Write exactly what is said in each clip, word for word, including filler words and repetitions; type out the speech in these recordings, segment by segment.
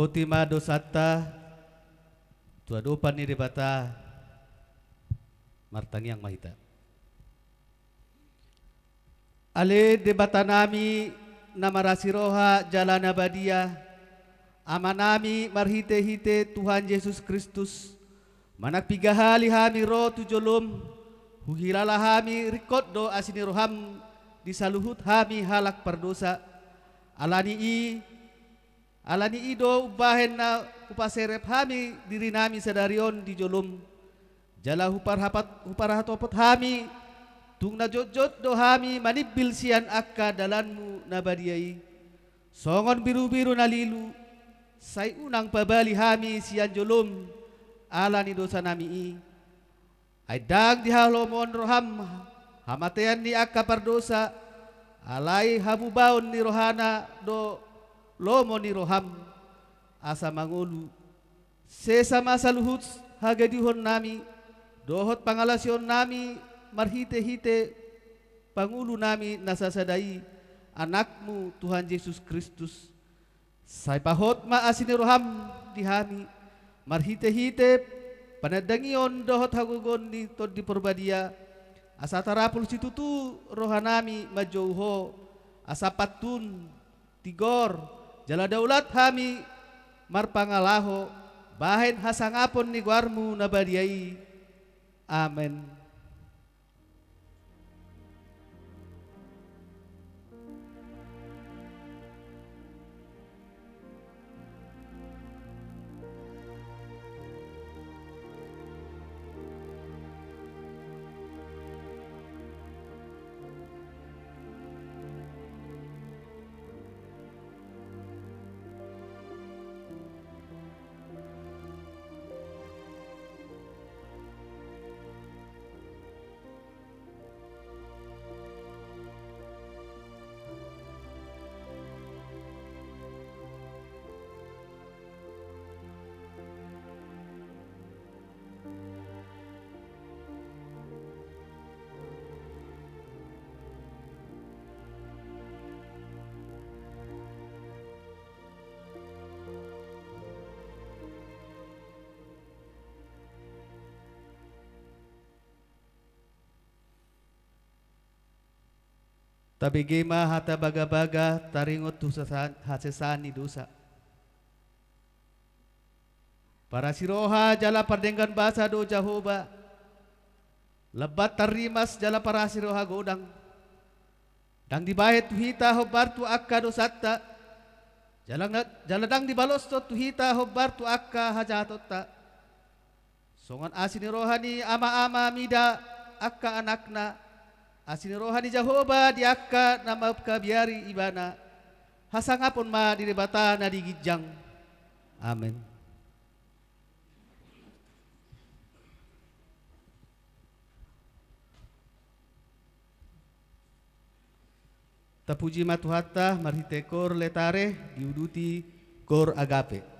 Boti ma dosanta tu adopan ni Debata. Martangiang ma hita. Ale Debatanami na marasi roha jala na badia, Amanami marhitehite Tuhan Jesus Kristus, manang piga hali hami ro tu jolom, huhilala hami ringkot do asi ni roham di saluhut hami halak pardosa. Ala ni i, ala ni i do umbahen na hupaserep hami dirinami sadari on di jolom, jala huparhapat, huparhatopot hami, tung na jotjot do hami manimbil sian angka dalanmu na badia i. Songon birubiru na lilu, sai unang pabali hami sian jolom ala ni dosanami i. Ai ndang dihalomohon roham hamatean ni angka pardosa, alai hamubaon ni rohana do lomo ni roham, asa mangolu. Sesa ma saluhut hagaduhonnami dohot pangalaosionnami marhitehite Pangulunami na sasada i, Anakmu Tuhan Jesus Kristus. Sai pahot ma asi ni roham di hami marhitehite panandangion dohot hagogoon ni Tondi Parbadia, asa tarapul situtu rohanami manjou Ho, asa pantun, tigor, jala daulat hami marpangalaho bahen hasangapon ni goarmu na badia i. Amen. Tabege ma hata bagabaga taringot tu sesa-, hasesaan ni dosa. Parasi roha jala pardenggan basa do Jahowa. Lambat tarrimas jala parasi roha godang. Ndang dibahen tu hita hombar tu angka dosanta. Jala, jala ndang dibaloshon tu hita hombar tu angka hajahatonta. Songon asi ni roha ni ama-ama mida angka anakna, asi ni roha ni Jahowa di angka na mangkabiari ibana. Hasangapon ma di Debata na di ginjang. Amen. Tapuji ma Tuhanta marhite kor Laetare diuduti kor Agape.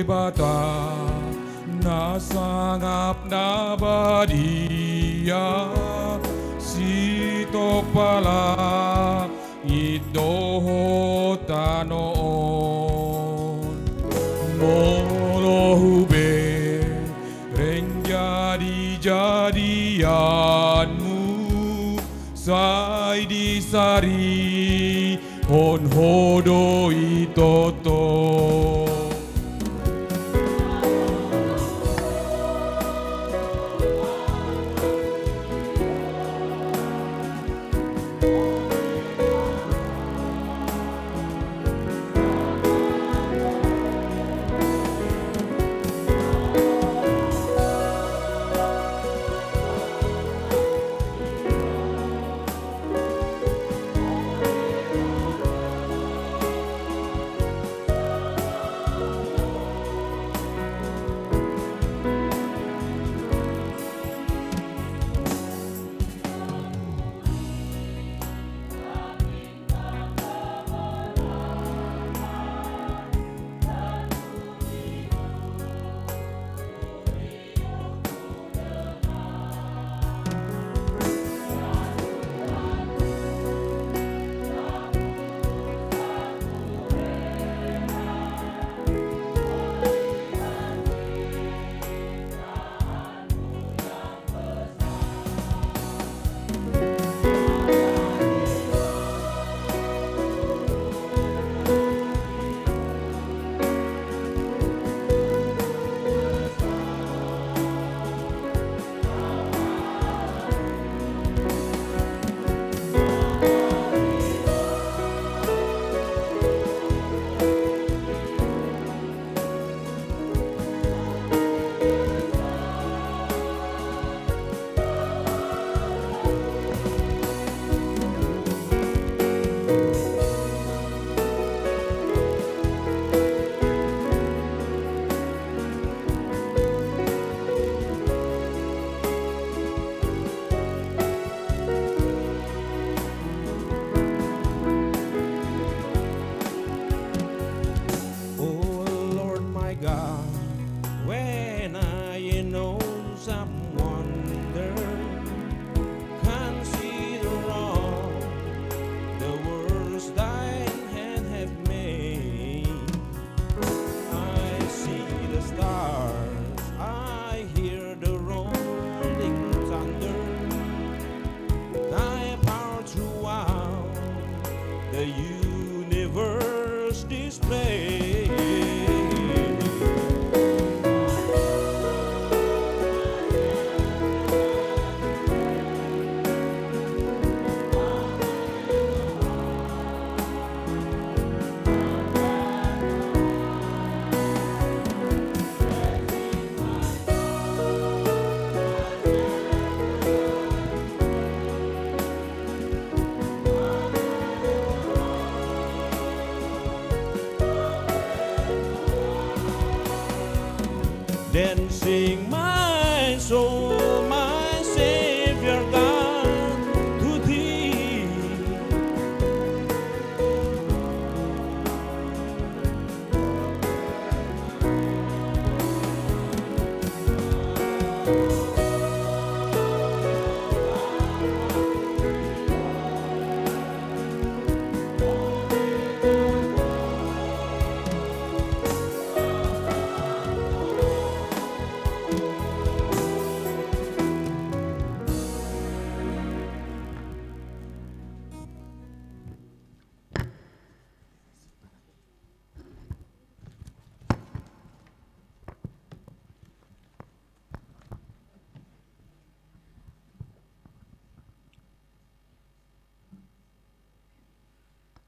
Debata na sangap na badia, sitompa langit dohot tano on. Molo hubereng jadi-jadianmu, sai disarihon ho do i tongtong. O Lord my God, when I in awesome wonder consider all the works thine hand have made, I see the stars, I hear the rolling thunder, thy power throughout the universe display. Then sing my soul, my Savior God, to thee.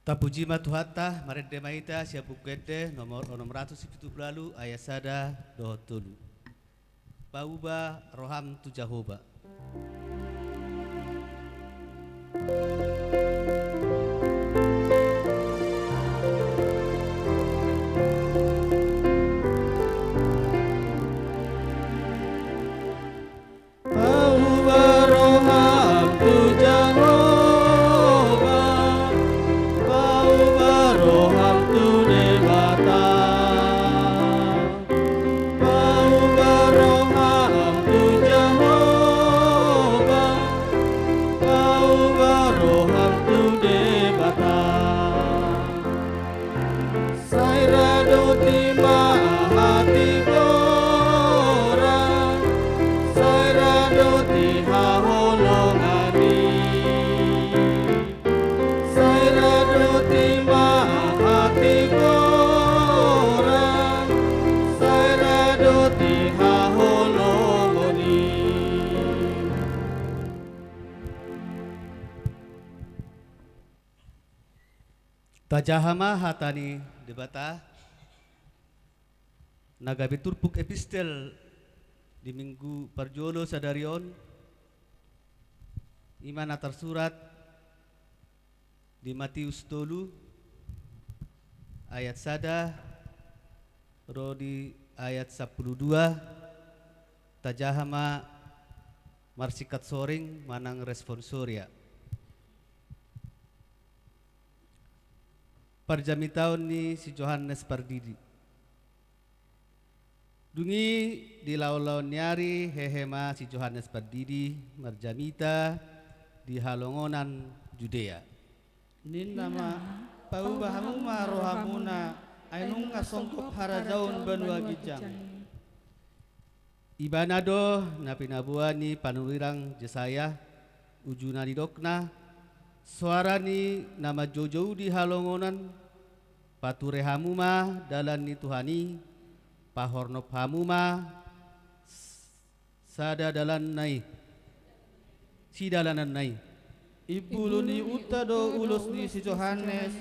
Tapuji ma Tuhanta, marende ma hita sian Buku Ende nomor onom ratus pitu pulu ualu ayat sada dohot tolu. Pauba roham tu Jahowa. Pauba roham tu Jahowa, pauba roham tu Debata. Pajaha ma hata ni Debata na gabe turpuk epistel di minggu parjolo sadari on, i ma na tarsurat di Matius tolu ayat sada ro di ayat sampulu dua. Tajaha ma marsingkat soring manang responsoria. Parjamitaon ni si Johannes Pardidi. Dung i di laon-laon ni ari hehe ma si Johannes Pardidi marjamita di halongonan Judea. Ninna ma, pauba hamu ma rohamuna, ai nunga songkop harajaon banua ginjang. Ibana do na pinaboa ni panurirang Jesaya, uju na nidokna, soara ni na manjoujou di halongonan, pature hamu ma dalan ni Tuhan i, pahornop hamu ma sada dalanna i, sidalananna i. Imbulu ni unta do ulos ni si Johannes,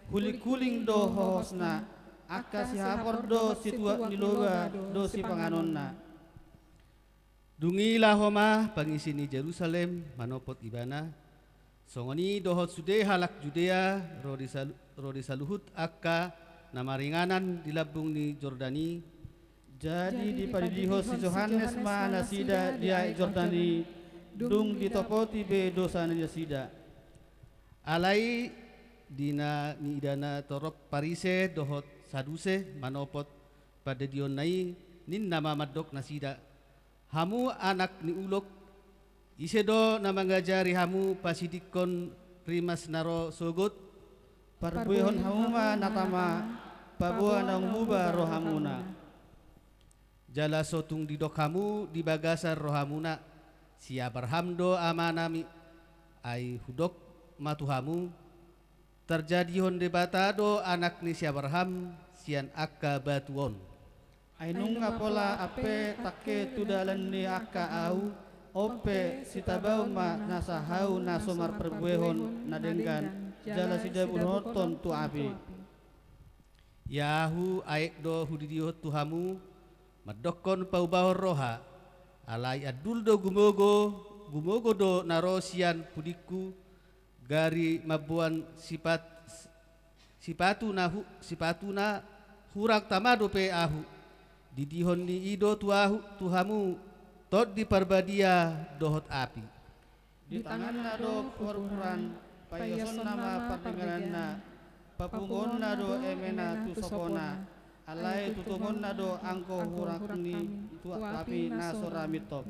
hulinghuling do hohosna, angka sihapor do situak ni loba do sipanganonna. Dung i laho ma pangisi ni Jerusalem manopot ibana, songon i dohot sude halak Judea ro di sal-, ro di saluhut angka na maringanan di lambung ni Jordan i. Jadi dipadidihon si Johannes ma nasida di aek Jordan i, dung ditopoti be dosa ni nasida. Alai di na niida na torop Parise dohot Saduse manopot pandidionna i, ninna ma mandok nasida, hamu anak ni ulok, ise do na mangajari hamu pasidingkon rimas na ro sogot? Parbuehon hamu ma na tama, paboa naung muba rohamuna. Jala so tung didok hamu di bagasan rohamuna, si Abraham do amanami, ai hudok ma tu hamu, tarjadihon Debata do anak ni si Abraham sian angka batu on. Ai nunga pola ampe tangke tu dalan ni angka ahu, on pe sitabaon ma nasa hau na so marparbuehon na denggan, jala sidabuhononhon tu api. Ia ahu aek do hudidihon tu hamu, mandokkon paubahon roha, alai andul do gumogo, gumogo do na ro sian pudingku, gari mamboan sipat-, sipatu na hu-, sipatu na hurang tama dope ahu. Didihon ni i do tu ahu, tu hamu, Tondi Parbadia dohot api. Di tanganna do purpuran, paiasonna ma pardenggananna, papunguonna do emena tu sopona, alai tutumonna do anggo hurangni tu api na so ra mintop.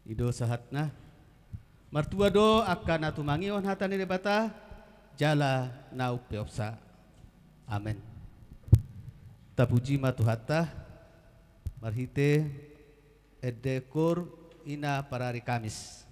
I do sahatna. Martua do angka na tumangihon hata ni Debata, jala na umpeopsa. Amen. Tapuji ma Tuhanta, marhite ende koor i na parari Kamis.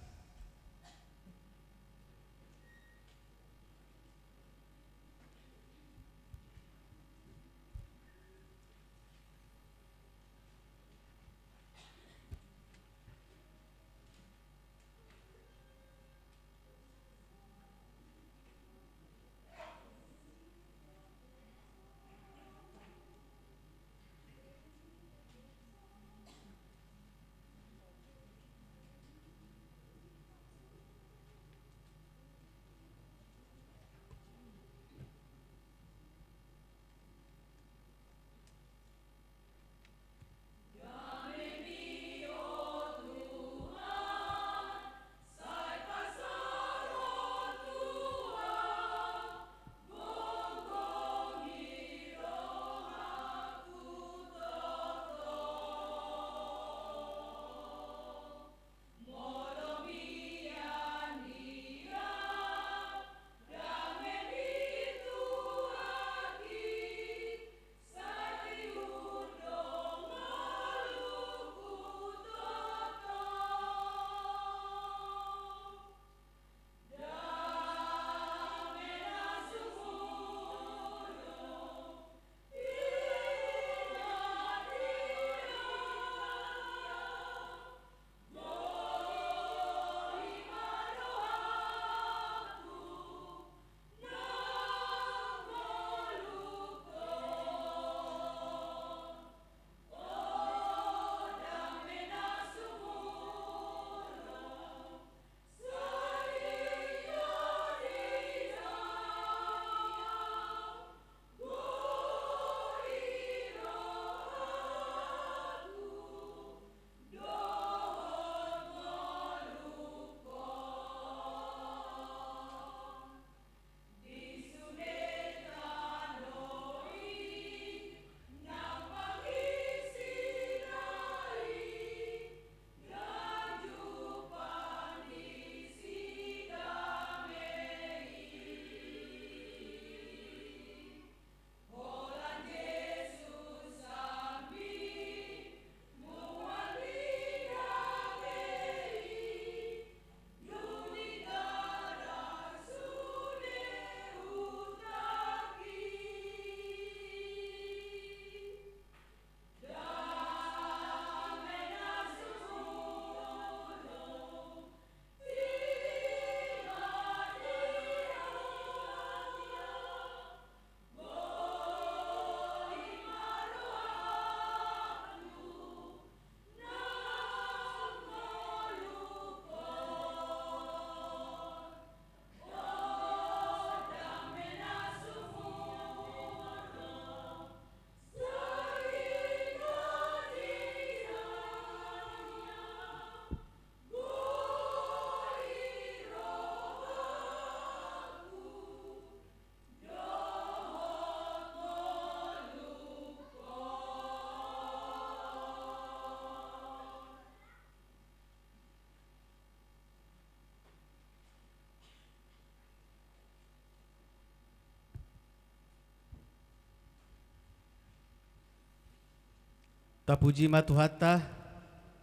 Tapuji ma Tuhanta.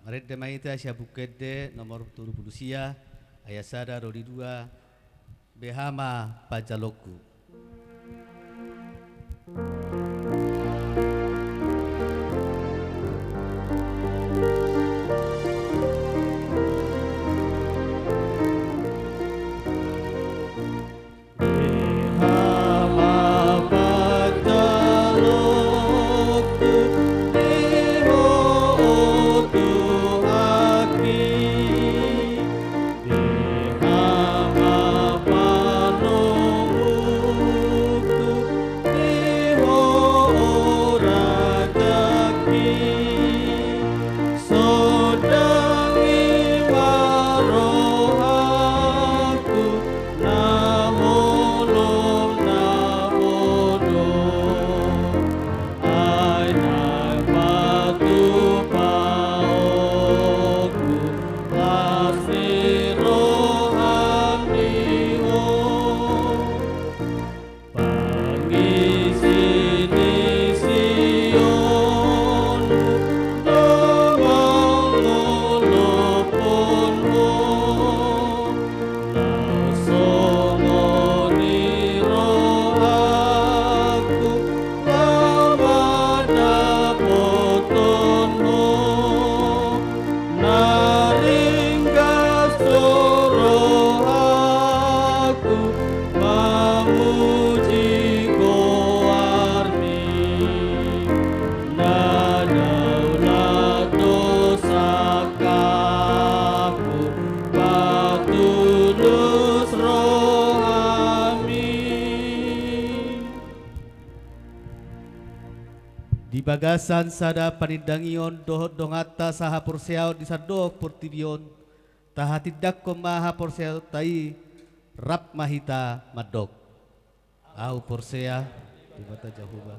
Marende ma hita sian Buku Ende nomor tolu pulu sia, ayat sada ro di dua. Beha ma panjaloonku. Sondangi ma rohangku na holom na bodo, ai naeng patupaonku las ni roham di ho. Pangisiisionmu do mangolophon ho, na songon i rohangku laho mandapothon ho. Na ringgas do rohangku mamuji goarmi, na daulat do sangkapku patulus rohami. Di bagasan sada panindangion dohot donganta sahaporseaon di sandok portibi on, tahatindangkon ma haporseaonta i, rap ma hita mandok. Ahu porsea Debata Jahowa,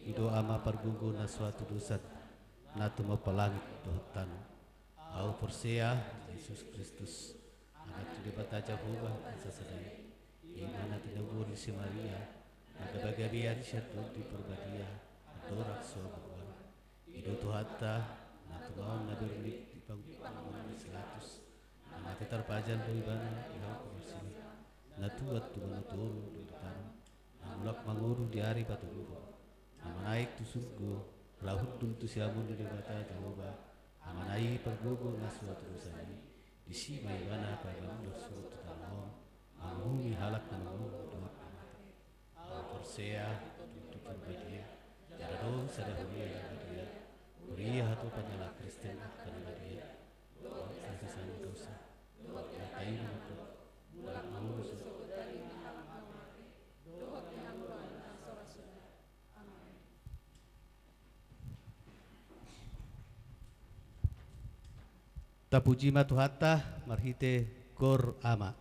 i do Ama pargogo na so hatudosan, na tumompa langit dohot tano. Ahu porsea Jesus Kristus, Anak ni Debata Jahowa na sasada i, i ma na tinabuan ni si Maria, na gabegabean sian Tondi Porbadia, andorang so habuuan. I do Tuhanta, na tumaon na bernik di panggung ni si Pilatus, na mate tarpajal do ibana di hau parsilang, na tuat tu banua toru do ibana, na mulak mangolu di ari patoluhon, na manaek tu surgo, laho hundul tu siamun ni Debata Jahowa, Amana i pargogo na so hatudosan i, disi ma ibana paima mulak surut tu tano on, manguhumi halak na mangolu dohot na mate. Ahu porsea tu Tondi Porbadia, jala adong sada huria na badia, huria hatopan ni halak Kristen angka na badia, dohot hasesaan ni dosa, dohot na taida na mulak mangolu surut. Tapuji ma Tuhanta marhite gor Ama.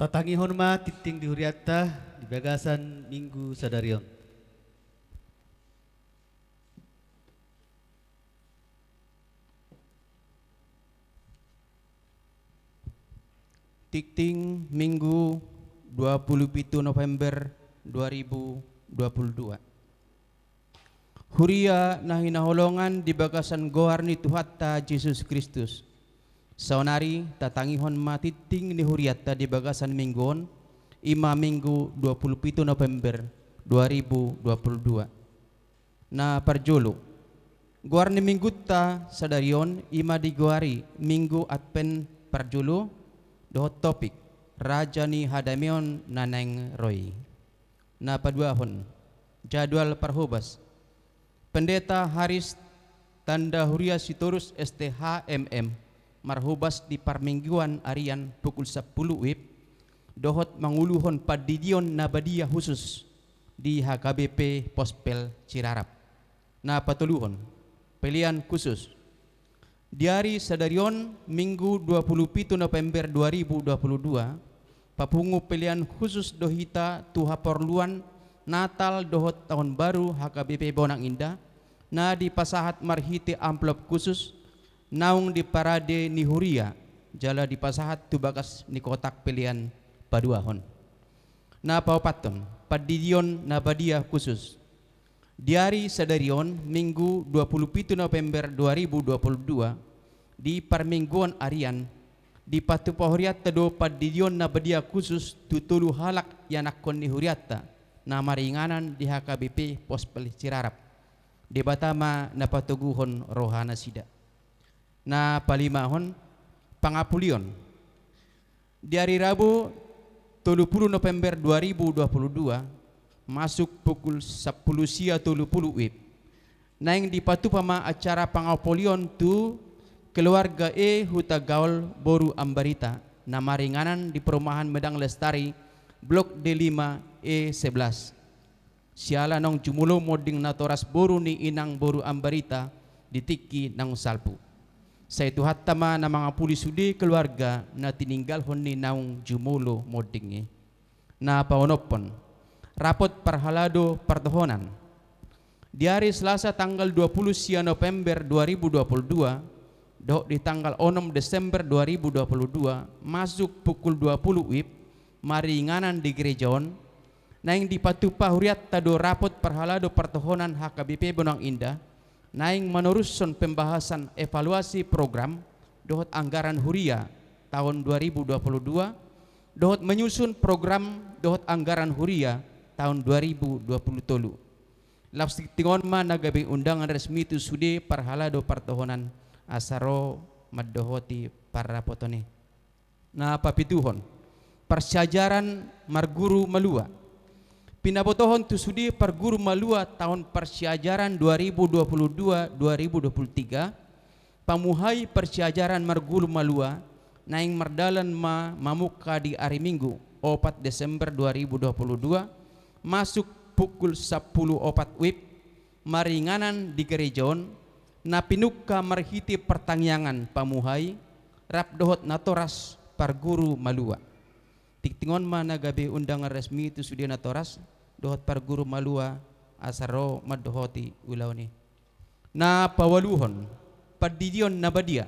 Tatangihon ma tingting ni hurianta di bagasan Minggu sadari on. Tingting Minggu dua puluh pitu November dua ribu dua puluh dua. Huria na hinaholongan di bagasan goar ni Tuhanta Jesus Kristus. Saonari tatangihon ma tingting ni hurianta di bagasan Minggu on, i ma Minggu dua puluh pitu November dua ribu dua puluh dua. Na parjolo, goar ni Minggunta sadari on i ma digoari Minggu Advent parjolo, dohot topik, Raja ni Hadameon na naeng ro i. Na paduahon, jadwal parhobas. Pendeta Haris Tanda Huria Sitorus S T H M M marhobas di parmingguan arian pukul sampulu wib, dohot manguluhon pandidion na badia khusus di H K B P Pospel Cirarap. Na patoluhon, pelean khusus. Di ari sadari on, Minggu dua puluh pitu November dua ribu dua puluh dua, papungu pelean khusus do hita tu haporluan Natal dohot Taon Baru H K B P Bonang Indah, na dipasahat marhite amplop khusus, naung diparade ni huria, jala dipasahat tu bagas ni kotak pelean paduahon. Na paopathon, pandidion na badia khusus. Di ari sadari on, Minggu dua puluh pitu November dua ribu dua puluh dua, di parmingguan arian, dipatupa hurianta do pandidion na badia khusus tu tolu halak ianakhon ni hurianta, na maringanan di H K B P Pospel Cirarap. Debata ma na patoguhon rohanasida. Na palimahon, pangapulion. Di ari Rabu, tolu pulu November dua ribu dua pulu dua, masuk pukul sampulu sia tolu pulu wib, naeng dipatupa ma acara pangapulion tu keluarga E Hutagaol boru Ambarita, na maringanan di Perumahan Medang Lestari, Blok D lima E sebelas. Siala naung jumolo monding natoras boru ni inang boru Ambarita di tingki naung salpu. Sai Tuhanta ma na mangapuli sude keluarga na tininggalhon ni naung jumolo monding i. Na paonomhon, rapot parhalado partohonan. Di ari Selasa tanggal dua pulu sia November dua ribu dua pulu dua, dohot di tanggal onom Desember dua ribu dua pulu dua, masuk pukul dua pulu wib, maringanan di gereja on, naeng dipatupa hurianta do rapot parhalado partohonan H K B P Bonang Indah, naeng manorushon pembahasan evaluasi program dohot anggaran huria taon dua ribu dua pulu dua, dohot menyusun program dohot anggaran huria taon dua ribu dua pulu tolu. Laos tingting on ma na gabe undangan resmi tu sude parhalado partohonan asa ro mandohoti parrapoton i. Na papituhon, parsiajaran marguru malua. Pinabotohon tu sude parguru malua taon parsiajaran dua ribu dua pulu dua dua ribu dua pulu tiga, pamuhai parsiajaran marguru malua naeng mardalan ma mamungka di ari Minggu, opat Desember dua ribu dua pulu dua, masuk pukul sampulu opat wib, maringanan di gereja on, na pinungka marhite partangiangan pamuhai, rap dohot natoras parguru malua. Tingting on ma na gabe undangan resmi tu sude natoras dohot parguru malua asa ro mandohoti ulaon i. Na paualuhon, pandidion na badia.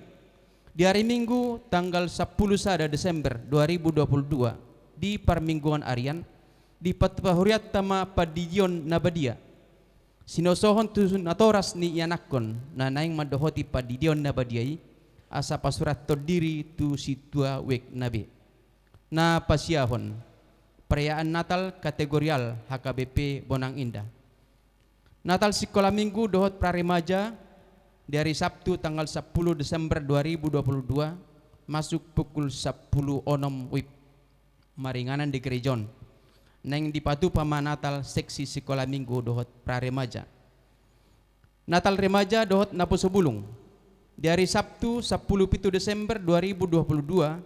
Di ari Minggu tanggal sampulu sada Desember dua ribu dua pulu dua, di parmingguan arian, dipatupa hurianta ma pandidion na badia. Sinosohon tu natoras ni ianakhon na naeng mandohoti pandidion na badia i, asa pasurathon diri tu sintua wijk na be. Na pasiahon, perayaan Natal kategorial H K B P Bonang Indah. Natal sikola Minggu dohot praremaja di ari Sabtu tanggal sampulu Desember dua ribu dua pulu dua, masuk pukul sampulu onom wib, maringanan di gereja on. Naeng dipatupa ma Natal seksi sikola Minggu dohot praremaja. Natal remaja dohot naposo bulung. Di ari Sabtu sampulu pitu Desember dua ribu dua pulu dua,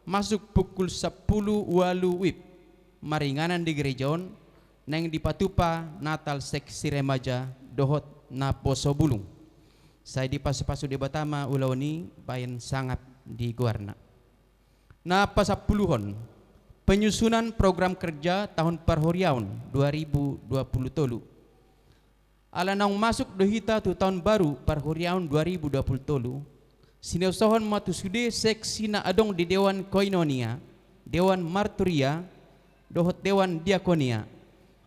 masuk pukul sampulu ualu wib, maringanan di gereja on, naeng dipatupa Natal seksi remaja dohot naposo bulung. Sai dipasupasu Debata ma ulaon i bahen sangap di goarna. Na pasampuluhon, Penyusunan program kerja tahun parhuriaon dua ribu dua puluh tolu. Ala naung masuk do hita tu taon baru parhuriaon dua ribu dua puluh tolu, sinosohon ma tu sude seksi na adong di Dewan Koinonia, Dewan Marturia, dohot Dewan Diakonia,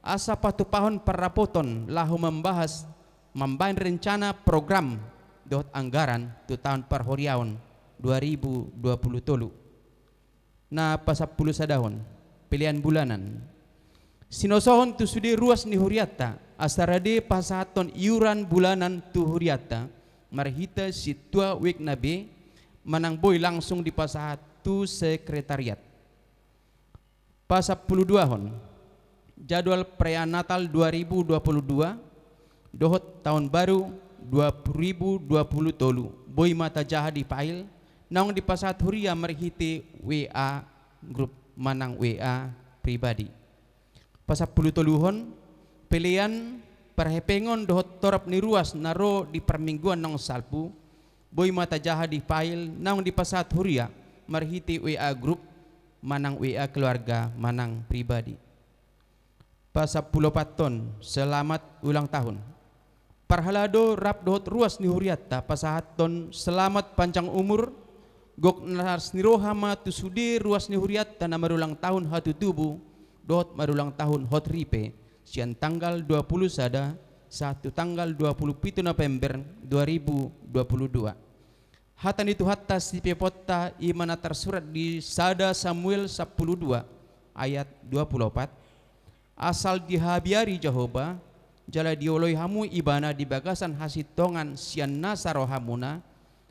asa patupahon parrapoton laho mambahas, mambaen rencana program dohot anggaran tu taon parhuriaon dua ribu dua puluh tolu. Na pasampulu sadahon, pelean bulanan. Sinosohon tu sude ruas ni hurianta, asa rade pasahathon iuran bulanan tu hurianta, marhite sintua wikna be, manang boi langsung dipasahat tu sekretariat. Pasampulu duahon, jadwal perayaan Natal dua ribu dua puluh dua dohot taon baru dua ribu dua puluh tolu, boi ma tajaha di file, naung dipasahat huria marhite W A grup manang W A pribadi. Pasampulu toluhon, pelean parhepengon dohot torop ni ruas na ro di parmingguan naung salpu, boi ma tajaha di file naung dipasahat huria marhite W A grup manang W A keluarga manang pribadi. Pasampulu opathon, selamat ulang tahun. Parhalado rap dohot ruas ni hurianta pasahathon selamat panjang umur, gok na las ni roha ma tu sude ruas ni hurianta na marulang tahun hatutubu dohot marulang tahun hot ripe, sian tanggal dua puluh sada sahat tu tanggal dua puluh pitu November dua ribu dua puluh dua. Hata ni Tuhanta sipeoponta i ma na tarsurat di sada Samuel sampulu dua ayat dua puluh opat. Asal dihabiari Jahowa, jala dioloi hamu Ibana di bagasan hasintongan sian nasa rohamuna,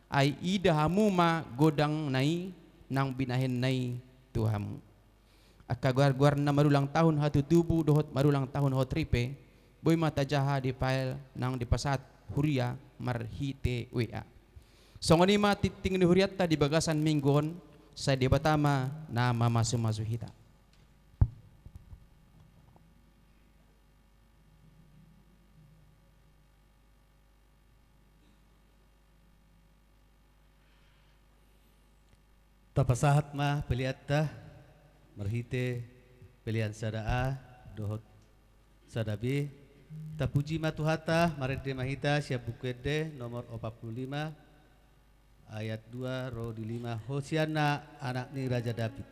ai ida hamu ma godangna i naung binahenna i tu hamu. Angka goar-goar na marulang tahun hatutubu dohot marulang tahun hot ripe, boi ma tajaha di file naung dipasahat huria marhite W A. Songon i ma tingting ni hurianta di bagasan minggu on, sai Debata ma na mamasu-masu hita. Tapasahat ma peleanta marhite pelean sada A dohot sada B. Tapuji ma Tuhanta, marende ma hita sian Buku Ende nomor opat puluh lima, ayat dua ro di lima, Hosianna anak ni Raja Daud.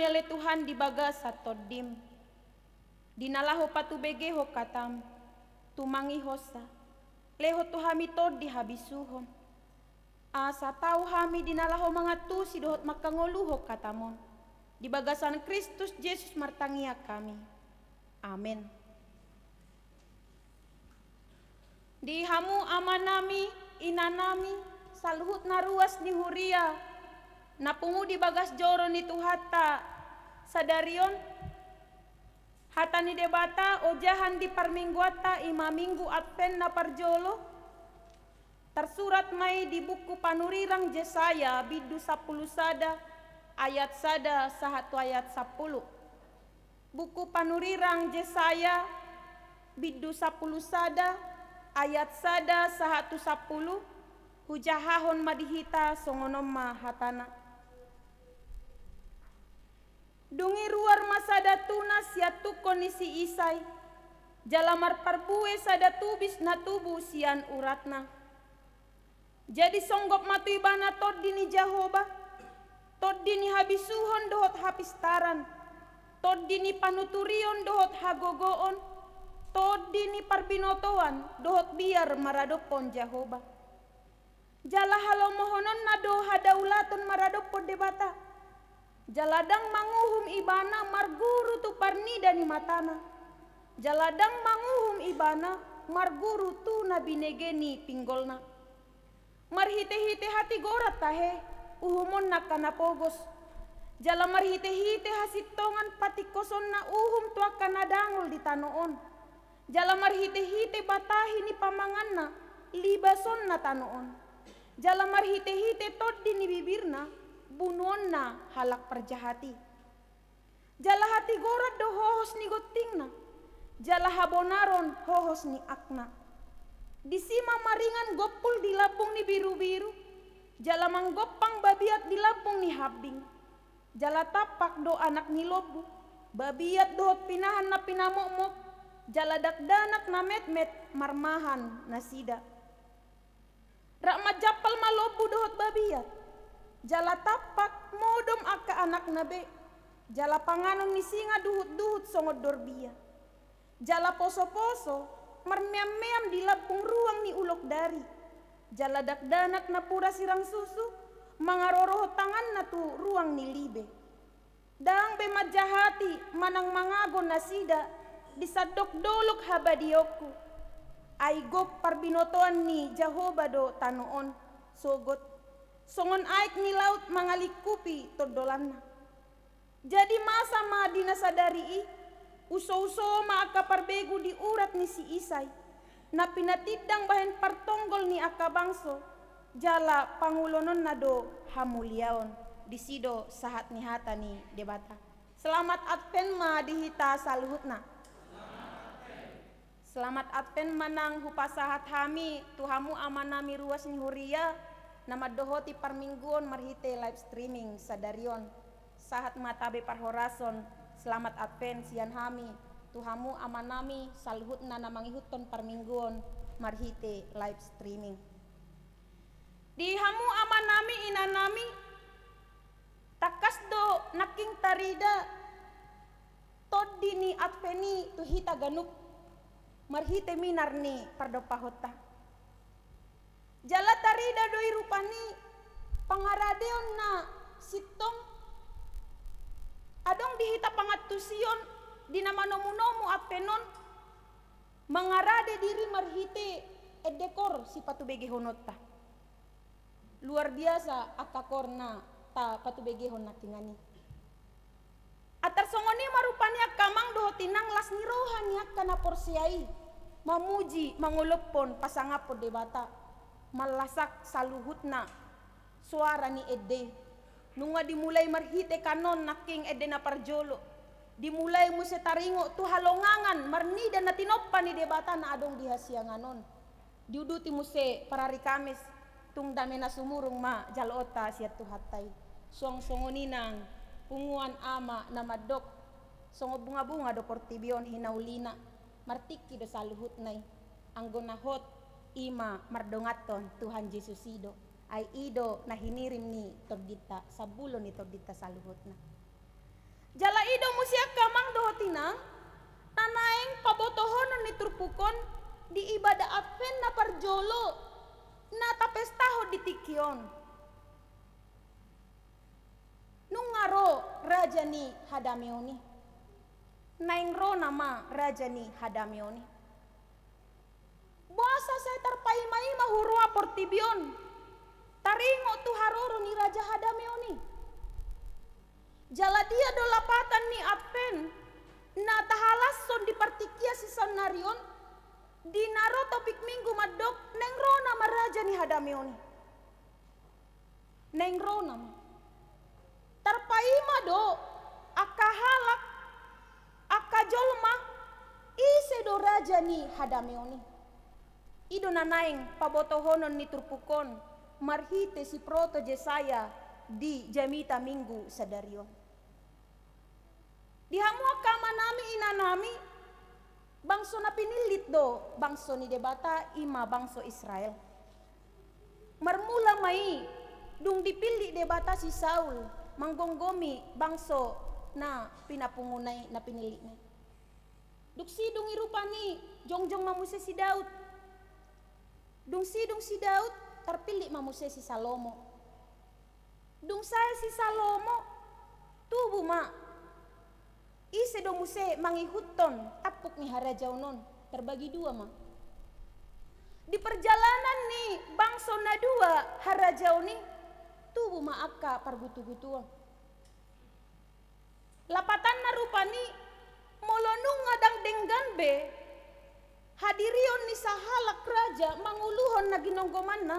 ale Tuhan di bagasan Tondim, di na laho patubegehon hatam, tumangihonsa, lehon tu hami tondi habisuhon. Asa tau hami di na laho mangantusi dohot manghangoluhon hatam on. Di bagasan Kristus Jesus martangiang hami. Amen. Di hamu amanami, inanami, saluhutna ruas ni huria, na pungu di bagas joro ni Tuhanta sadari on, hata ni Debata ojahan di parmingguanta i ma Minggu Advent na parjolo, tarsurat ma i di buku panurirang Jesaya bindu sampulu sada ayat sada sahat tu ayat sampulu. Buku panurirang Jesaya bindu sampulu sada ayat sada sahat tu sampulu, hujahahon ma di hita songon on ma hatana. Dung i ruar ma sada tuna sian tungkon ni si Isai, jala marparbue sada tubis na tubu sian uratna. Jadi songgop ma tu ibana tondi ni Jahowa, tondi ni habisuhon dohot hapistaran, tondi ni panuturion dohot hagogoon, tondi ni parbinotoan dohot biar maradophon Jahowa. Jala halomohononna do hadaulaton maradophon Debata. Jala ndang manguhum ibana marguru tu parnida ni matana. Jala ndang manguhum ibana marguru tu na binege ni pinggolna. Marhitehite hatigoran tahe uhumonna angka na pogos. Jala marhitehite hasintongan patingkosonna uhum tu angka na dangol di tano on. Jala marhitehite batahi ni pamanganna libasonna tano on. Jala marhitehite tondi ni bibirna bunuonna halak parjahat i. Jala hatigoran do hohos ni gontingna, jala habonaron hohos ni akna. Disi ma maringan gompul di lambung ni birubiru, jala manggompang babiat di lambung ni hambing. Jala tampak do anak ni lombu, babiat dohot pinahan na pinamokmok, jala dakdanak na metmet marmahan nasida. Rap manjampal ma lombu dohot babiat, jala tampak modom angka anakna be, jala panganon ni singa duhutduhut songon dorbia. Jala posoposo marmeammeam di lambung ruang ni ulok dari, jala dakdanak nampuna sirang susu mangarorohon tanganna tu ruang ni libe. Ndang be manjahati manang mangago nasida di sandok dolok habadiaonku. Ai gok parbinotoan ni Jahowa do tano on, sogot songon aek ni laut mangalingkupi tondolanna. Jadi masa ma di na sadari i, usouso ma angka parbegu di urat ni si Isai, na pinatindang bahen partonggol ni angka bangso, jala pangulononna do hamuliaon. Disi do sahat ni hata ni Debata. Selamat Advent ma di hita saluhutna. Selamat Advent ma nang hupasahat hami tu hamu amanami ruas ni huria na mandohoti parmingguon marhite live streaming sadari on. Sahat ma tabe parhorason, selamat Advent sian hami tu hamu amanami saluhutna na mangihuthon parmingguon marhite live streaming. Di hamu amanami, inanami, tangkas do nangkin tarida tondi ni Advent i tu hita ganup marhite minar ni pardompahonta. Jala tarida do i rupani pangaradeon na sintong adong di hita pangantusion di na manomunomu Advent on, mangarade diri marhite endekor sipatubegehononta. Luar biasa angka kor na tapatubegehon nangkiningan i. Antar songon i ma rupani angka amang dohot inang, las ni roha ni angka na porsea i mamuji, mangolophon, pasangaphon Debata, mallasak saluhutna soara ni ende i. Nunga dimulai marhite kanon nangkin ende na parjolo, dimulai muse taringot tu halongangan marnida na tinompa ni Debata na adong di hasiangan on. Diuduti muse parari Kamis, tung dame na sumurung ma jaloonta sian Tuhanta i. Suang songon i nang punguan ama na mandok, songon bungabunga do portibi on hinaulina, martingki do saluhutna i. Anggo na hot i ma mardonganhon Tuhan Jesus i do, ai i do na hinirim ni tondinta, sambulo ni tondinta saluhutna. dohot inang, na naeng pabotohonon ni turpuk on di ibadah Advent na parjolo na tapestahon di tingki on. Nunga ro raja ni hadameon i. Naeng ro nama raja ni hadameon i. Boasa sai tarpaimaima huroha portibi on taringot tu haroro ni raja hadameon i? Jala dia do lapatan ni Advent na tahalashon di partingkian si saonnari on, di na ro topik Minggu mandok naeng ro nama raja ni hadameon i? Naeng ro nama. Tarpaima do angka halak, angka jolma, ise do raja ni hadameon i. I do na naeng pabotohonon ni turpuk on marhite si proto Jesaya di jamita Minggu sadari on. Di hamu angka amanami, inanami, bangso na pinillit do bangso ni Debata, i ma bangso Israel. Marmula ma i dung dipillit Debata si Saul manggomgomi bangso na pinapunguna i, na pinillitna i. Dung sidung i rupani jongjong ma muse si Daud. Dung sidung si Daud, tarpillit ma muse si Salomo. Dung sae si Salomo, tubu ma. Ise do muse mangihuthon tampuk ni harajaon on, tarbagi dua ma. Di parjalanan ni bangso na dua harajaon i, tubu ma angka pargutugutuon. Lapatanna rupani, molo nunga ndang denggan be hadirion ni sahalak raja manguluhon na ginonggomanna,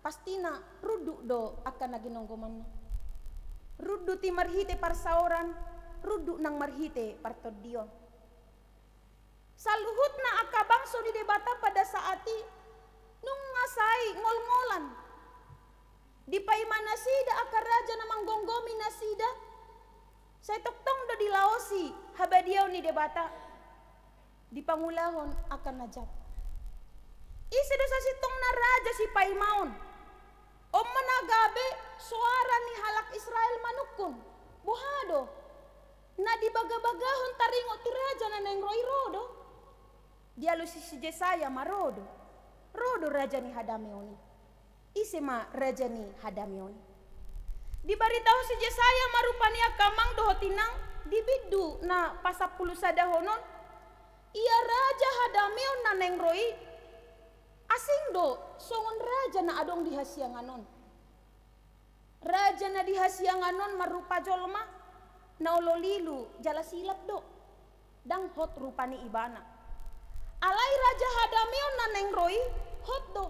pastina runduk do angka na ginonggomanna. Runduk i marhite parsaoran, runduk nang marhite partondion. Saluhutna angka bangso ni Debata pada saat i nunga sai ngolngolan. Dipaima nasida angka raja na manggomgomi nasida, sai tongtong do dilaosi habadiaon ni Debata, dipangulahon angka na jat. Ise do sasintongna raja sipaimaon? On ma na gabe soara ni halak Israel manungkun, boha do? Na dibagabagahon taringot tu raja na naeng ro i ro do. Dialusi si Jesaya ma ro do. Ro do raja ni hadameon i. Ise ma raja ni hadameon i? Dibaritahon si Jesaya ma rupani angka amang dohot inang di bindu na pasampulu sadahon on, ia raja hadameon na naeng ro i asing do songon raja na adong di hasiangan on. Raja na di hasiangan on marrupa jolma na olo lilu jala silap do. Ndang hot rupani ibana. Alai raja hadameon na naeng ro i hot do.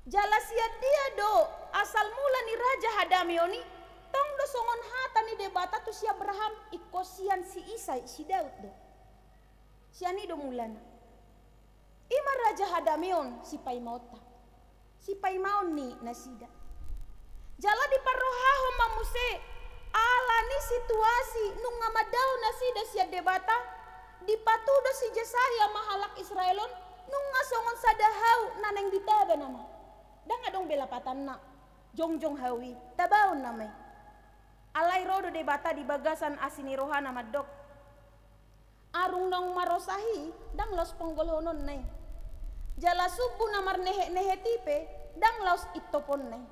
Jala sian dia do asal mula ni raja hadameon i? Tong do songon hata ni Debata tu si Abraham, ingkon sian si Isai, si Daud do. Sian i do mulana. I ma raja hadameon sipaimaonta, sipaimaon ni nasida. Jala diparrohahon ma muse, ala ni situasi nunga mandao nasida sian Debata, dipatudo si Jesaya ma halak Israel on, nunga songon sada hau na naeng ditaba nama. Ndang adong be lapatanna, jongjong hau i, tabaon nama i. Alai ro do Debata di bagasan asi ni rohana mandok, arung naung marosah i ndang laos ponggolhononna i. Jala sumbu na marnehetnehet i pe ndang laos intoponna i.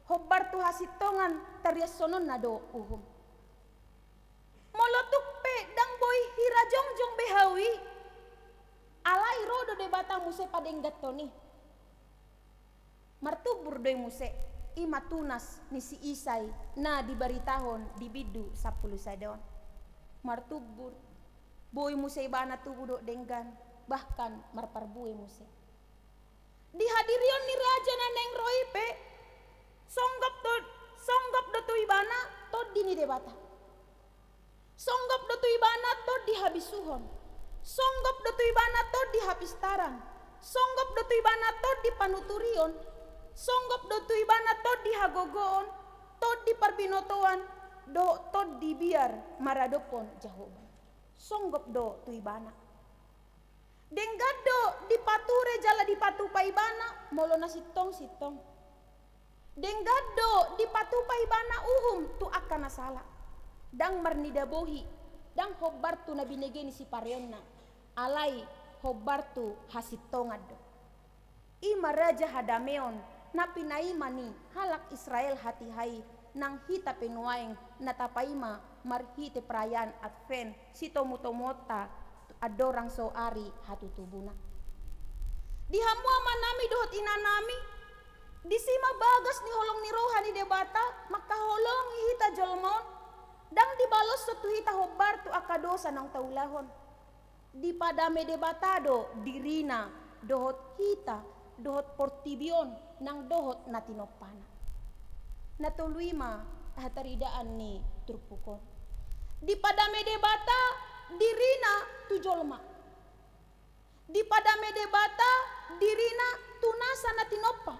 Hombar tu hasintongan tariashononna do uhum. Molo tung pe ndang boi hira jongjong be hau i, alai ro do Debata muse padengganhon i. Martumbur do i muse, i ma tunas ni si Isai na dibaritahon di bindu sampulu sada on. Martumbur, boi muse ibana tubu dohot denggan, bahkan marparbue muse. Di hadirion ni raja na naeng ro i pe, songgop do, songgop do tu ibana Tondi ni Debata. Songgop do tu ibana tondi habisuhon. Songgop do tu ibana tondi hapistaran. Songgop do tu ibana tondi panuturion. Songgop do tu ibana tondi hagogoon, tondi parbinotoan, dohot tondi biar maradophon Jahowa. Songgop do tu ibana. Denggan do dipature jala dipatupa ibana molo na sintong-sintong. Denggan do dipatupa ibana uhum tu angka na sala. Ndang marnida bohi, Ndang hombar tu na binege ni sipareonna, alai hombar tu hasintongan do. I ma raja hadameon na pinaima ni halak Israel hatiha i, nang hita pe nuaeng na tapaima marhite perayaan Advent sitomutomuonta andorang so ari hatutubuna. Di hamu amanami dohot inanami, disi ma bagas ni holong ni roha ni Debata mangkaholongi hita jolma on, ndang dibaloshon tu hita hombar tu angka dosa naung taulahon. Dipadame Debata do dirina dohot hita dohot portibi on nang dohot na tinompana. Na tolu i ma hataridaan ni turpuk on. Dipadame Debata dirina tu jolma. Dipadame Debata dirina tu nasa na tinompa.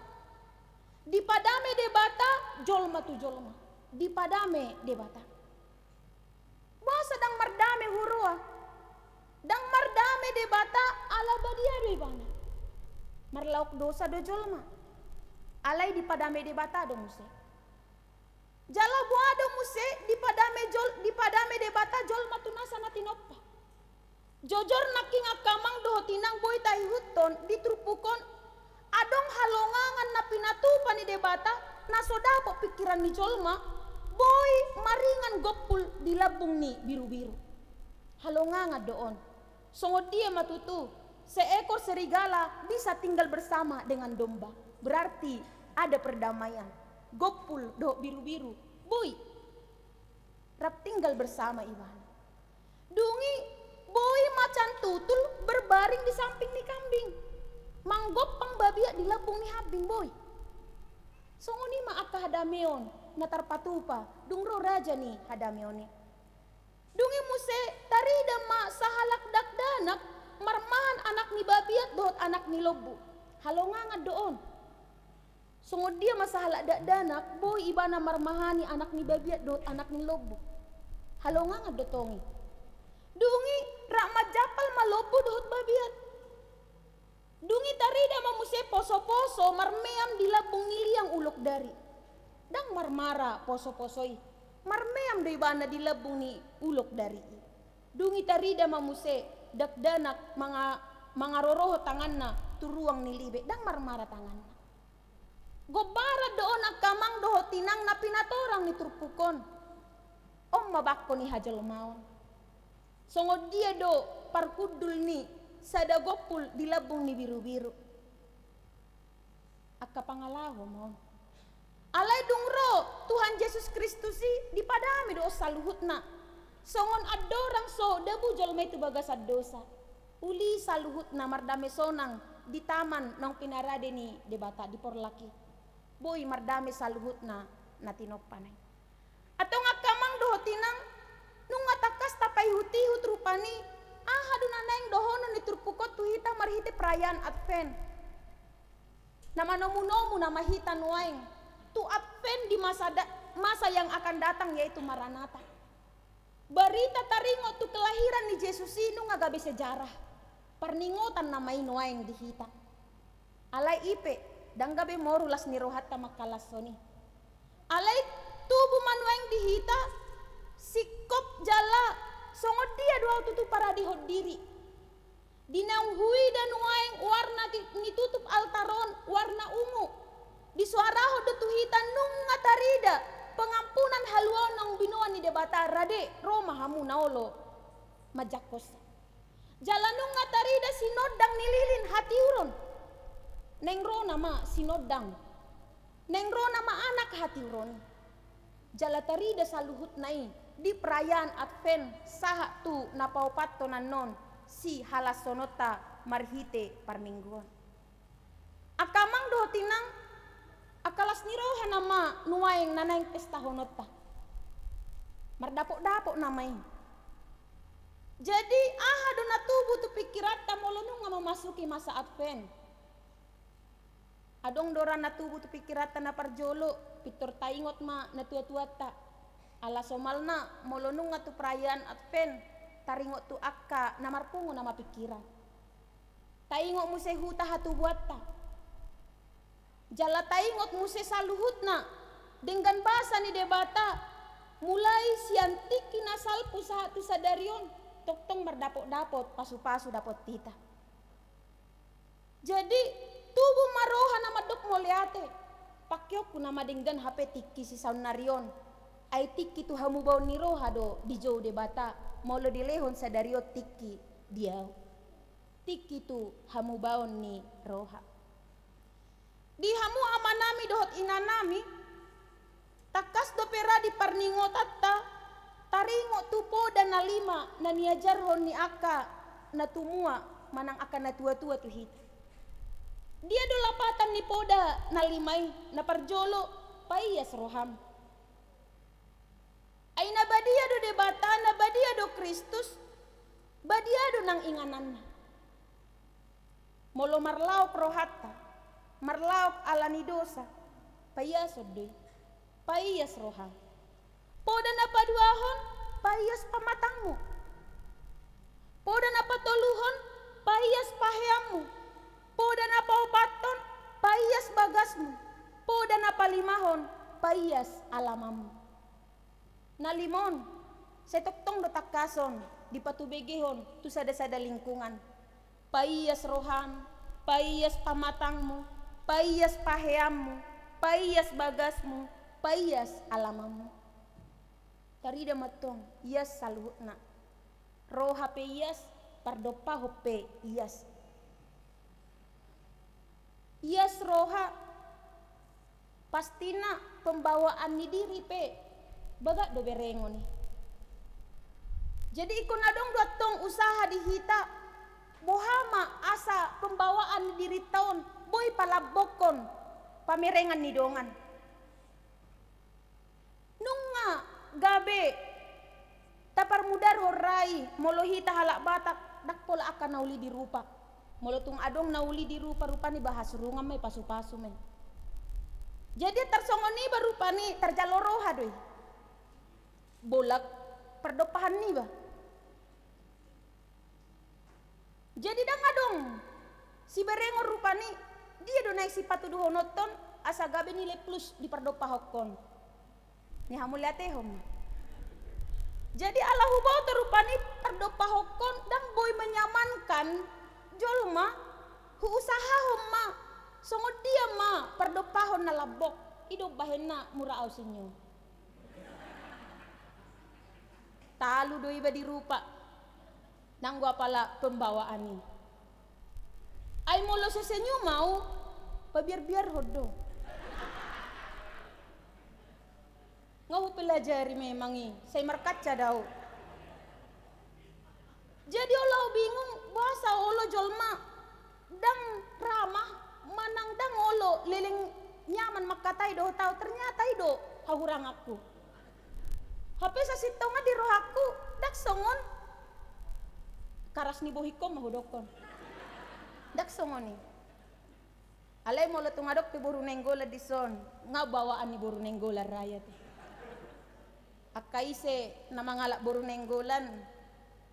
Dipadame Debata jolma tu jolma. Dipadame Debata. Boasa ndang mardame huroa? Ndang mardame Debata ala badia do ibana. Marlaok dosa do jolma. Alai dipadame Debata do muse. Jala boha do muse dipadame jol-, dipadame Debata jolma tu nasa na tinompa? Jojor nangkin angka amang dohot inang boi taihuthon di turpuk on, adong halongangan na pinatupa ni Debata na so dapot pingkiran ni jolma, boi maringan gompul di lambung ni birubiru. Halongangan do on. Songon dia ma tutu seekor serigala bisa tinggal bersama dengan domba? Berarti ada perdamaian. Gompul dohot birubiru boi rap tinggal bersama ibana. Dung i boi macan tutul berbaring di samping ni kambing, manggompang babiat di lambung ni hambing, boi. Songon i ma angka hadameon na tarpatupa dung ro raja ni hadameon i. Dung i muse tarida ma sahalak dakdanak marmahan anak ni babiat dohot anak ni lombu. Halongangan do on. Songon dia ma sahalak dakdanak boi ibana marmahani anak ni babiat dohot anak ni lombu? Halongangan do tong i. Dung i rap manjampal ma lombu dohot babiat. Dung i tarida ma muse posoposo marmeam di lambung ni liang ulok dari. Ndang marmara posoposo i. Marmeam do ibana di lambung ni ulok dari i. Dung i tarida ma muse dakdanak manga-, mangarorohon tanganna tu ruang ni libe, ndang marmara tanganna. Gombaran do on angka amang dohot inang na pinatorang ni turpuk on. On ma bangko ni hajolmaon. Songon dia do parhundul ni sada gompul di lambung ni birubiru. Angka pangalaho ma on. Alai dung ro Tuhan Jesus Kristus i dipadame do on saluhutna. Songon andorang so dabu jolma i tu bagasan dosa. Uli saluhutna mardame sonang di taman naung pinarade ni Debata di porlak i. Boi mardame saluhutna na tinompana i. Antong angka amang dohot inang, nunga tangkas tapaihutihut rupani aha do na naeng dohonon ni turpuk on tu hita marhite perayaan Advent. Na manomunomu nama hita nuaeng tu Advent di masa da-, masa yang akan datang, yaitu Maranatha. Barita taringot tu kelahiran ni Jesus i nunga gabe sejarah, parningotan nama i nuaeng di hita. Alai i pe, ndang gabe moru las ni rohanta mangkalashon i. Alai tubu ma nuaeng di hita singkop jala songon dia do ahu tutu paradehon diri. Di naung huida nuaeng warna ni tutup altar on warna ungu, disoarahon do tu hita nunga tarida pengampunan haluaon naung binoan ni Debata. Rade, ro ma hamu na olo manjangkonsa. Jala nunga tarida sinondang ni lilin hatiuron. Naeng ro nama sinondang. Naeng ro nama anak hatiuron i. Jala tarida saluhutna i di perayaan Advent sahat tu na paopathon annon sihalashononta marhite parmingguon. Angka amang dohot inang, angka las ni roha nama nuaeng na naeng pestahononta. Mardapotdapot nama i. Jadi aha do na tubu tu pingkiranta molo nunga memasuki masa Advent? Adong do ra na tubu tu pingkiranta na parjolo, pintor taingot ma natuatuanta. Ala somalna molo nunga tu perayaan Advent, taringot tu angka na marpungu nama pingkiran. Taingot muse huta hatubuanta. Jala taingot muse saluhutna denggan basa ni Debata Mulai sian tingki na salpu sahat tu sadari on, tongtong mardapot-dapot pasu-pasu dapot hita. Jadi, tubu ma roha na mandok mauliate. Pangkeonku nama denggan hape tingki sisaonnari on. Ai tingki tu hamubaon ni roha do dijou Debata, molo dilehon sadari on tingki di ahu. Tingki tu hamubaon ni roha. Di hamu amanami dohot inanami, tangkas dope ra di parningotanta taringot tu poda na lima na niajarhon ni angka na tumua manang angka na tua-tua tu hita. Dia do lapatan ni poda na lima i? Na parjolo, paias roham. Ai na badia do Debata, na badia do Kristus, badia do nang ingananna. Molo marlaok rohanta, marlaok ala ni dosa, paiason do i, paias roham. Poda na paduahon, paias pamatangmu. Poda na patoluhon, paias paheammu. Poda na paopathon, paias bagasmu. Poda na palimahon, paias alamanmu. Na lima on, sai tongtong do tangkason dipatubegehon tu sada-sada lingkungan. Paias roham, paias pamatangmu, paias paheammu, paias bagasmu, paias alamanmu. Tarida ma tong, ias saluhutna. Roha pe ias, pardompahon pe ias. Ias roha, pastina pembawaan ni diri pe bagak do berengon i. Jadi ingkon adong do antong usaha di hita, boha ma asa pembawaan ni dirinta on boi palambokkon pamerengan ni dongan. Nunga gabe taparmudarhon ra i, molo hita halak Batak, ndang pola angka na uli di rupa. Molo tung adong na uli di rupa, rupani ba hasurungan ma i, pasu-pasu ma i. Jadi tarsongon iba rupani tarjalo roha do i. Bolak pardompahan niba. Jadi ndang adong siberengon rupani, dia do naeng sipatuduhononton asa gabe nilai plus di pardompahonkon. Ni hamuliatehon ma. Jadi ala huboto rupani pardompahonkon ndang boi menyamankan jolma, huusahahon ma, songon dia ma pardompahon na lambok, i do umbahenna mura au senyum. Talu do iba di rupa. Nanggo apala pembawaan i. Ai molo so senyum au, pabiar-biarhon do. Nga hupelajari memang i, sai markaca do au. Jadi olo au bingung, boasa olo jolma ndang ramah, manang ndang olo leleng nyaman mangkatai dohot au, ternyata i do hahuranganku. Hape sasintongna di rohangku, ndang songon karas ni bohingkon ma hudokkon. Ndang songon i. Alai molo tung adong pe boru Nainggolan dison, nga bawaan ni boru Nainggolan ra i ate. Angka ise na mangalap boru Nainggolan,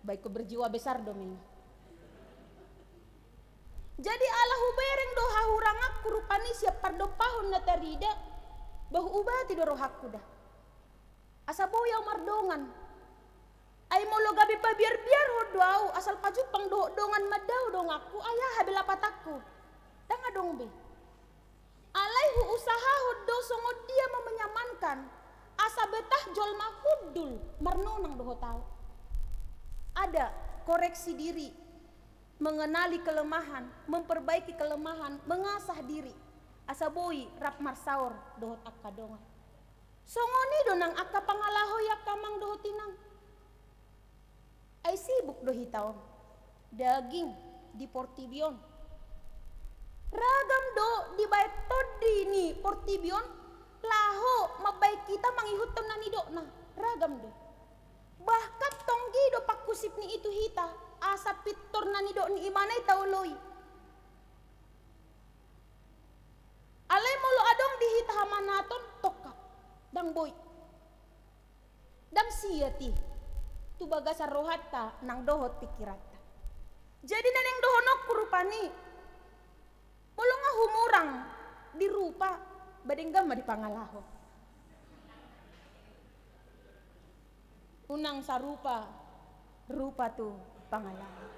baik ko berjiwa besar do memang. Jadi ala hubereng do hahuranganku rupani sian pardompahon na tarida, ba huubati do rohangku da. Asa boi au mardongan. Ai molo gabe pabiar-biarhon do au, asal pajumpang dohot dongan mandao donganku, ai aha be lapatanku? Ndang adong be. Alai huusahahon do songon dia ma menyamankan, asa betah jolma hundul marnonang dohot au. Ada koreksi diri, mengenali kelemahan, memperbaiki kelemahan, mengasah diri, asa boi rap marsaor dohot angka dongan. Songon i do nang angka pangalaho i angka amang dohot inang. Ai sibuk do hita on. Daging di portibi on. Ragam do dibaen tondi ni portibi on, laho mambaen hita mangihuthon na nidokna. Ragam do. Bahkan tonggi do pangkusip ni i tu hita, asa pintor na nidok ni ibana i taoloi. Alai molo adong di hita hamanaton, tongkap. Ndang boi. Ndang siat i tu bagasan rohanta nang dohot pingkiranta. Jadi na naeng dohononku rupani, molo nga humurang di rupa, ba denggan ma di pangalaho. Unang sarupa rupa tu pangalaman.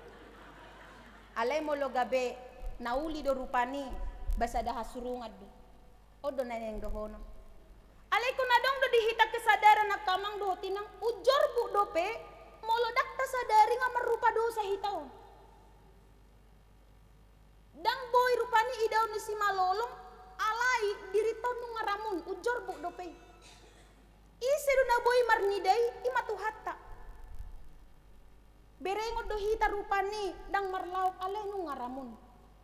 Alai molo gabe na uli do rupani, ba sada hasurungan do. On do na naeng dohonon. Alai ingkon adong do di hita kesadaran angka amang dohot inang, ujorbuk dope molo ndang tasadari nga marrupa dosa hita on. Ndang boi rupani idaon ni simalolong, alai dirinta on nunga ramun, ujorbuk dope i. Ise do na boi marnida i, i ma Tuhanta. Berengon do hita rupani ndang marlaok, alai nunga ramun.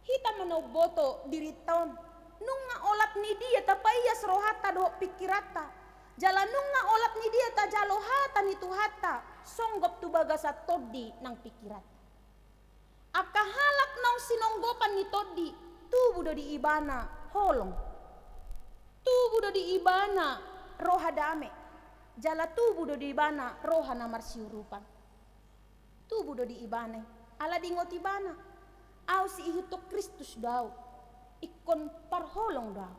Hita ma na umboto dirinta on. Nunga olat ni dia tapaias rohanta dohot pingkiranta. Jala nunga olat ni dia tajalo hata ni Tuhanta songgop tu bagasan tondi nang pingkiranta. Angka halak naung sinonggopan ni tondi, tubu do di ibana holong. Tubu do di ibana roha dame. Jala tubu do di ibana roha na marsiurupan. Tubu do di ibana i, ala diingot ibana, au siihuthon Kristus do au, ingkon parholong do au.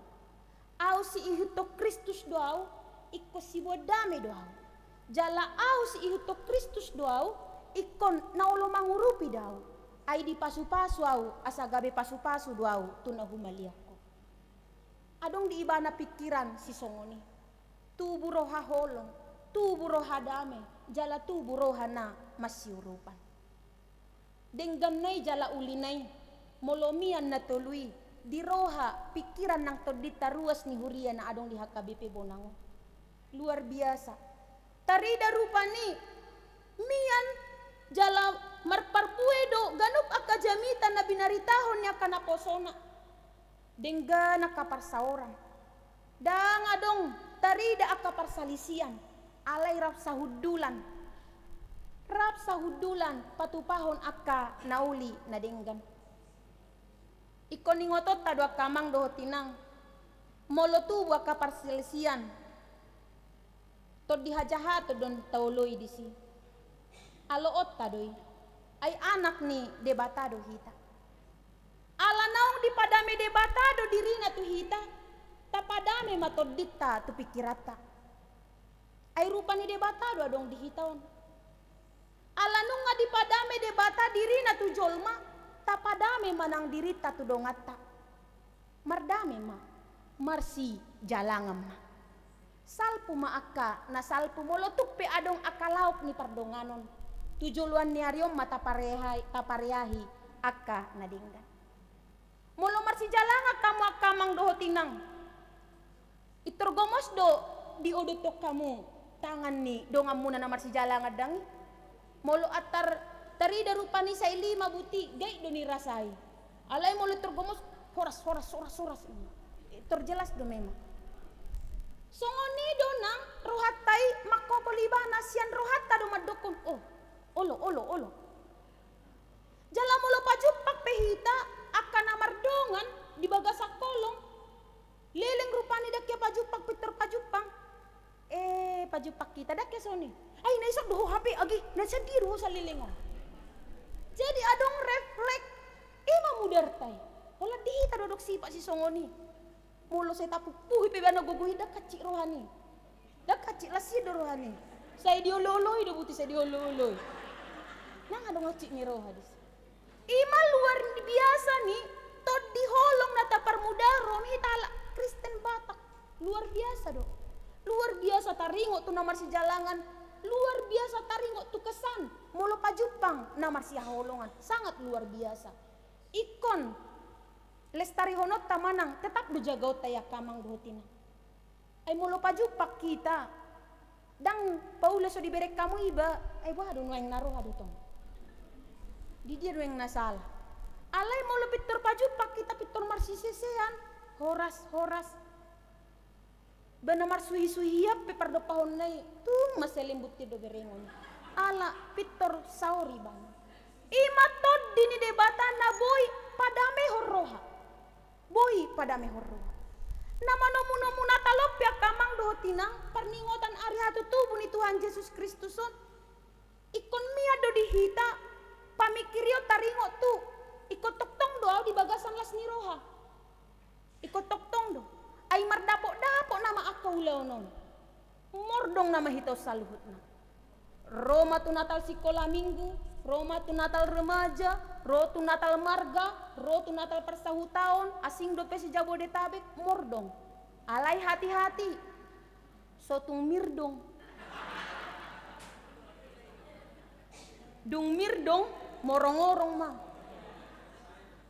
Au siihuthon Kristus do au, ingkon siboan dame do au. Jala au siihuthon Kristus do au, ingkon na olo mangurupi do au. Ai dipasupasu au, asa gabe pasupasu do au tu na humaliangkon. Adong di ibana pingkiran sisongon i. Tubu roha holong, tubu roha dame, jala tubu roha na marsiurupan. Dengganna i jala ulina i, molo mian na tolu i, di roha, pingkiran nang tondinta ruas ni huria na adong di H K B P Bonang on. Luar biasa. Tarida rupani, mian jala marparbue do ganup angka jamita na binaritahon ni angka naposona. Denggan angka parsaoran. Ndang adong tarida angka parsalisian, alai rap sahundulan. Rap sahundulan patupahon angka na uli na denggan. Ingkon ingotonta do angka amang dohot inang, molo tubu angka parsalisian, tondi hajahaton do taoloi disi. Aloonta do i, ai anak ni Debata do hita. Ala naung dipadame Debata do dirina tu hita, tapadame ma tondinta tu pingkiranta. Ai rupa ni Debata do adong di hita on. Ala nunga dipadame Debata dirina tu jolma, tapadame ma nang dirinta tu donganta. Mardame ma, marsijalangan ma. Salpu ma angka na salpu, molo tung pe adong angka laok ni pardonganon. Tu joloan ni ari on ma tapareahi, tapareahi angka na denggan. Molo marsijalangan hamu angka amang dohot inang, pintor gomos do diodothon hamu tangan ni donganmuna na marsijalangan dang i? Molo antar tarida rupani sai lima buti, gait do nirasai. Alai molo pintor gomos, horas, horas, horas, horas. Pintor jelas do memang. Songon i do nang rohanta i mangkopol ibana, sian rohanta do mandokkon, oh, olo, olo, olo. Jala molo pajumpang pe hita angka na mardongan di bagasan holong, leleng rupani, ndang hea pajumpang, pintor pajumpang. Eh, pajumpang hita, ndang hea songon i. Ai na ison do ho hape agi, na sian dia do ho saleleng on. Jadi adong refleks, i ma mudarta i. Holan di hita do adong sipat sisongon i. Molo sai tapukpuhi pe ibana gogo i, ndang hansit rohani. Ndang hansit, las i do rohani. Sai diolooloi do buti, sai diolooloi. Nang adong hansit ni roha disi. I ma luar biasa ni tondi holong na taparmudarhon hita halak Kristen Batak. Luar biasa do. Luar biasa taringot tu na marsijalangan. Luar biasa taringot tu kesan molo pajumpang na marsihaholongan. Sangat luar biasa. Ingkon lestarihononta manang tetap do jagaonta i angka amang dohot inang. Ai molo pajumpang hita, ndang paula so dibereng hamu iba, ai boha do nuaeng na roha do tong? Di dia nuaeng na sala? Alai molo pintor pajumpang hita, pintor marsisesean, horas, horas. Ba na marsuhisuhian pe pardompahonna i, tung ma saleleng buti do berengon. Ala pintor saor ibana. I ma tondi ni Debata na boi padamehon roha. Boi padamehon roha. Na manomunomu Natal on pe angka amang dohot inang, parningotan ari hatutubu ni Tuhan Jesus Kristus on. Ingkon mian do di hita pamingkirion taringot tu, ingkon tongtong do au di bagasan las ni roha. Ingkon tongtong do. Ai mardapotdapot nama angka ulaon on. Mordong nama hita on saluhutna. Ro ma tu Natal sikola minggu, ro ma tu Natal remaja, ro tu Natal marga, ro tu Natal parsahutaon, asing dope se-Jabodetabek, mordong. Alai hati-hati, so tung mirdong. Dung mirdong, morong-orong ma.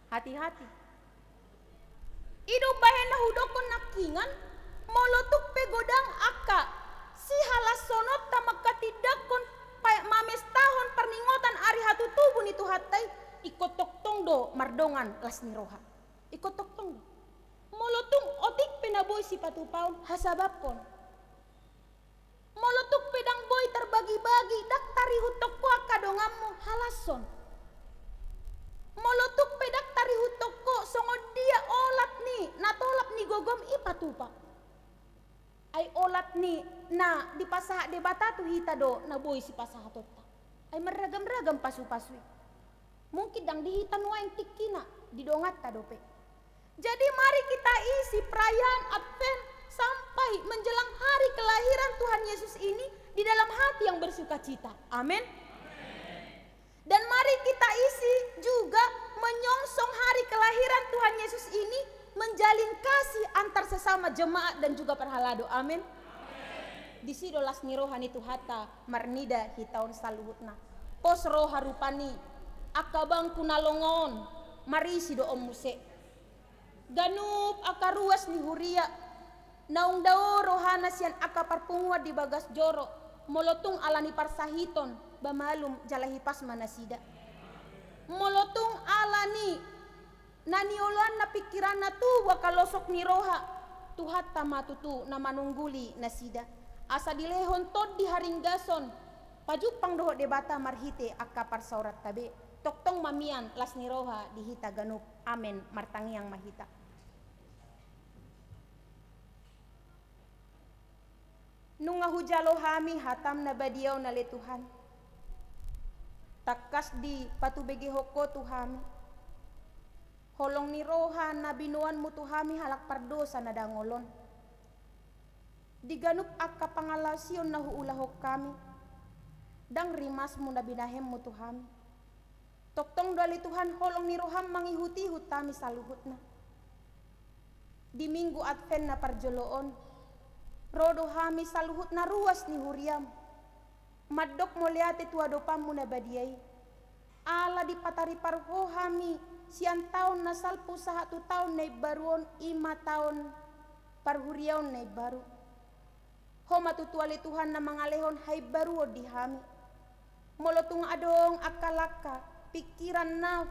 Hati-hati. I do umbahen na hudokkon nangkiningan, molo tung pe godang angka sihalashononta manghatindanghon pa-, mamestahon parningotan ari hatutubu ni Tuhanta i, ingkon tongtong do mardongan las ni roha. Ingkon tongtong do. Molo tung otik pe na boi sipatupaon, hasabaphon. Molo tung pe ndang boi tarbagi-bagi, ndang tarihuthon ho angka donganmu, halashon. Molo tung pe ndang tarihuthon ho songon dia olat ni na tolap ni gogom i patupa. Ai olat ni na dipasahat Debata tu hita do na boi sipasahatonta. Ai marragam-ragam pasu-pasu i. Mungkin ndang di hita nuaeng tingkina, di donganta dope. Jadi mari kita isi perayaan Advent sampai menjelang hari kelahiran Tuhan Yesus ini di dalam hati yang bersukacita. Amin. Dan mari kita isi juga menyongsong hari kelahiran Tuhan Yesus ini menjalin kasih antar sesama jemaat dan juga parhalado. Amin. Disi do las ni roha ni Tuhanta marnida hita on saluhutna. Pos roha rupani, angka bangku na longa on, marisi do on muse. Ganup angka ruas ni huria, naung dao rohana sian angka parpunguan di bagas joro, molo tung ala ni parsahiton, ba malum jala hipas ma nasida. Molo tung ala ni na nioloanna pingkiranna tubu angka losok ni roha, Tuhanta ma tutu na manungguli nasida. Asa dilehon tondi haringgason, pajumpang dohot Debata marhite angka parsaoranta be. Tongtong ma mian las ni roha di hita ganup. Amen. Martangiang ma hita. Nunga hujalo hami hatam na badia on ale Tuhan. Tangkas dipatubegehon Ho tu hami holong ni roha na binoanmu tu hami halak pardosa na dangol on. Di ganup angka pangalaosion na huulahon hami, ndang rimasmu na binahenmu tu hami. Tongtong do ale Tuhan holong ni roham mangihut-ihut hami saluhutna. Di Minggu Advent na parjolo on, ro do hami saluhutna ruas ni huriam mandok mauliate tu adopanmu na badia i. Ala dipataripar Ho hami sian taon na salpu sahat tu taon na imbaru on, i ma taon parhuriaon na imbaru. Ho ma tutu ale Tuhan na mangalehon haimbaruon di hami. Molo tung adong angka langka, pingkiran na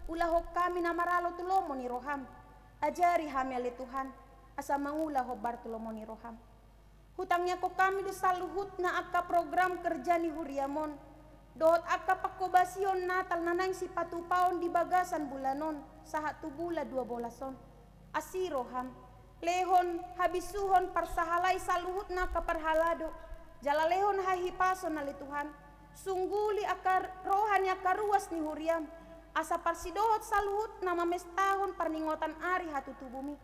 huulahon hami na maralo tu lomo ni roham, ajari hami ale Tuhan, asa mangula hombar tu lomo ni roham. Hutangiangkon hami do saluhutna angka program kerja ni huriam on, dohot angka panghobasion Natal na naeng sipatupaon di bagasan bulan on, sahat tu bulan dua bolas on. Asi roham, lehon habisuhon parsahalai saluhutna angka parhalado, jala lehon hahipason ale Tuhan, sungguli angka roha ni angka ruas ni huriam, asa parsidohot saluhutna mamestahon parningotan ari hatutubum i,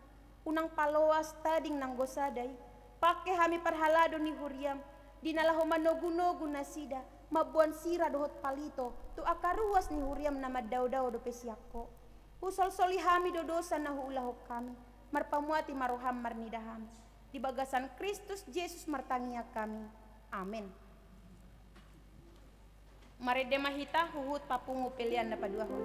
unang paloas tading nanggo sada i, pangke hami parhalado ni huriam, di na laho manogu-nogu nasida, mamboan sira dohot palito, tu angka ruas ni huriam na mandao-dao dope sian Ho. Husolsoli hami do dosa na huulahon hami, marpamuati ma roham marnida hami. Di bagasan Kristus Jesus martangiang hami. Amen. Marende ma hita huhut papungu pelean na paduahon.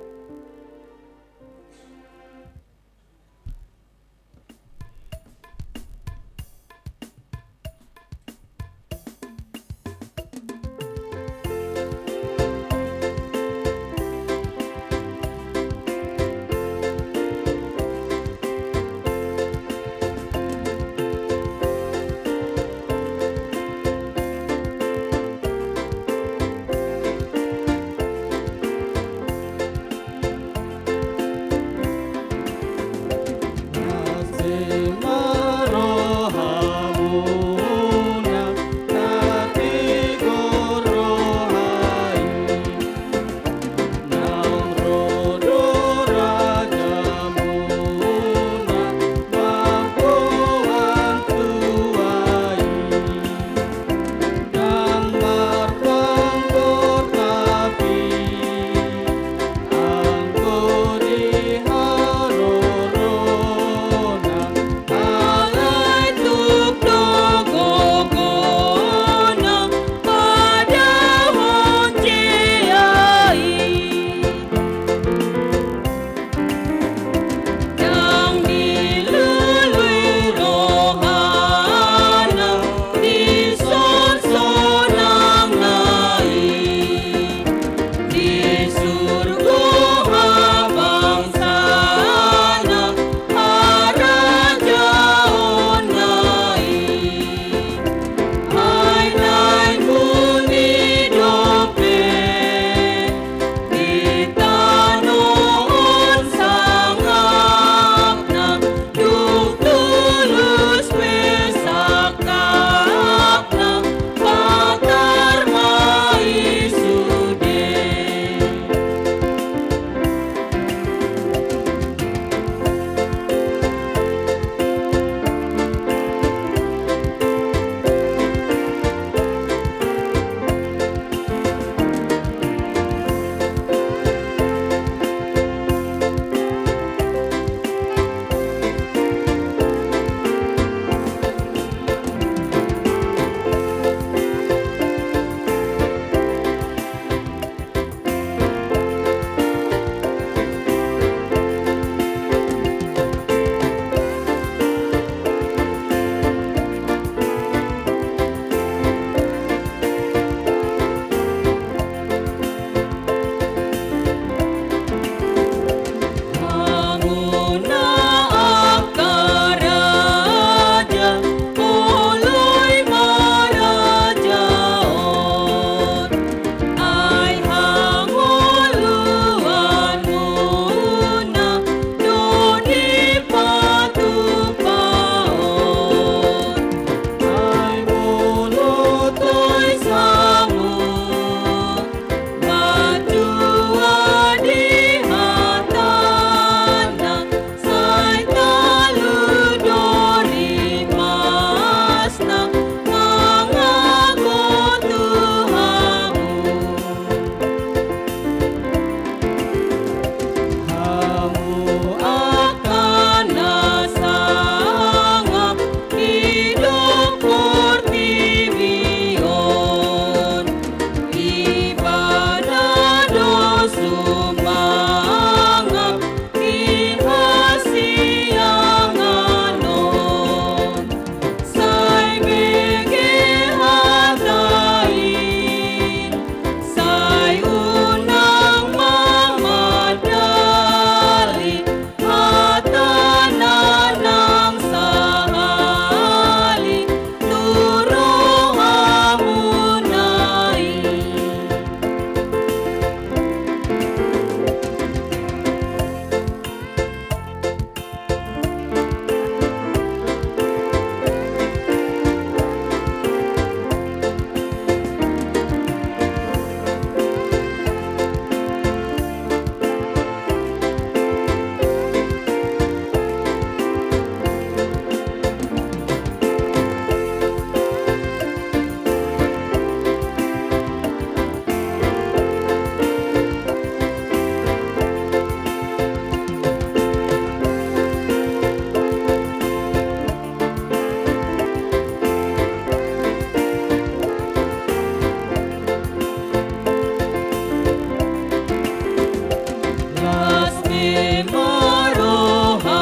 Las ni ma rohamuna,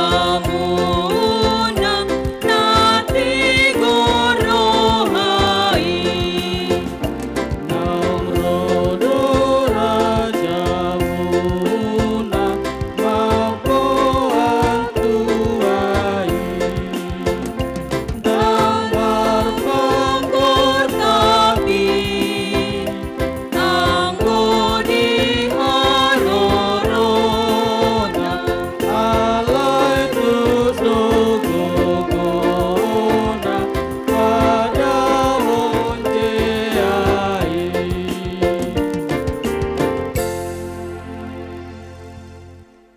na tigor roha i. Naung ro do rajamuna, mamboan tua i. Ndang marpanggor tapi, anggo di harorona, alai tus do gogona, pada honjea i.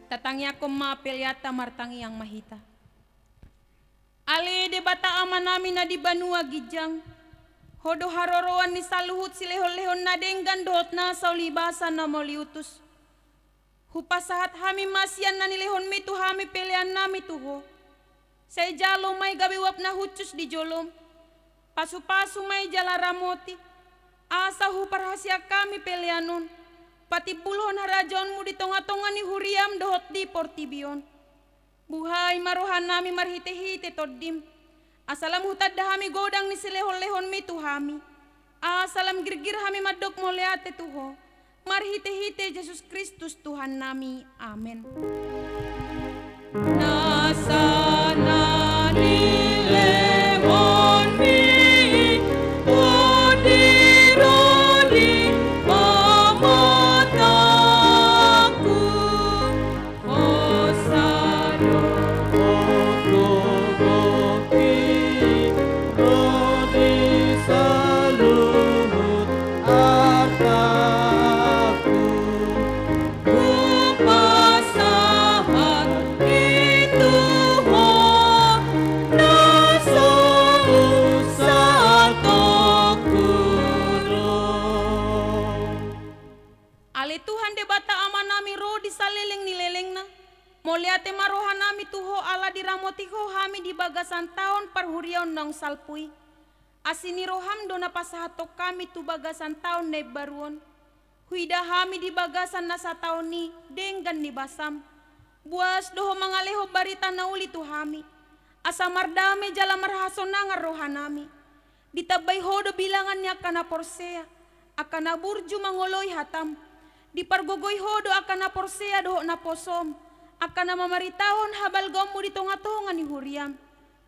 Tatangiangkon ma peleanta, martangiang ma hita. Ale Debata Amanami na di banua ginjang, Ho do haroroan ni saluhut silehonlehon na denggan dohot nasa ulibasa na mauliutus. Hupasahat hami ma sian na nilehonmi tu hami peleannami tu Ho. Sai jalo ma i gabe uap na hushus di jolom. Pasupasu ma i jala ramoti, asa huparhaseang hami pelean on patimbulhon harajaonmu di tongatonga ni huriam dohot di portibi on. Buhai ma rohanami marhitehite Tondim, asa lam hutanda hami godang ni silehonlehonmi tu hami, asa lam girgir hami mandok mauliate tu Ho, marhitehite Jesus Kristus Tuhannami. Amen. Nasa na nilehonmi, rodi-rodi ma matangku. Hosa do gogoki, ro di saluhut artangku. Hupasahat i tu Ho, na so husahatongkon. Ale Tuhan Debata Amanami, ro di saleleng ni lelengna, mauliate ma rohanami tu Ho ala diramoti Ho hami di bagasan taon parhuriaon naung salpu i. Asi ni roham do na pasahathon hami tu bagasan taon na imbaru on. Huida hami di bagasan na sataon i denggan ni basam. Buas do Ho mangalehon barita na uli tu hami, asa mardame jala marhasonangan rohanami. Ditambai Ho do bilangan ni angka na porsea, angka na burju mangoloi hatam. Dipargogoi Ho do angka na porsea dohot naposom, angka na mamaritahon habalgaonmu di tongatonga ni huriam.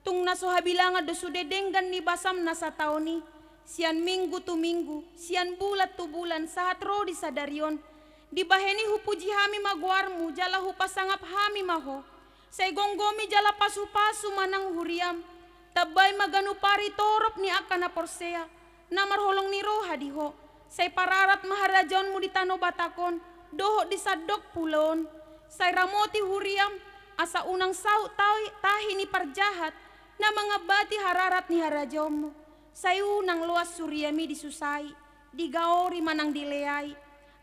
Tung na so habilangan do sude denggan ni basam na sataon i, sian minggu tu minggu, sian bulan tu bulan, sahat ro di sadari on. Dibahen i hupuji hami ma goarmu, jala hupasangap hami ma Ho. Sai gomgomi jala pasupasu ma nang huriam. Tambai ma ganup ari torop ni angka na porsea, na marholong ni roha di Ho. Sai pararat ma harajaonmu di tano Batak on, dohot di sandok pulo on. Sai ramoti huriam, asa unang saut tahi, tahi ni parjahat, na mangambati hararat ni harajaonmu. Sai unang loas huriam i disusai, digaori manang dileai.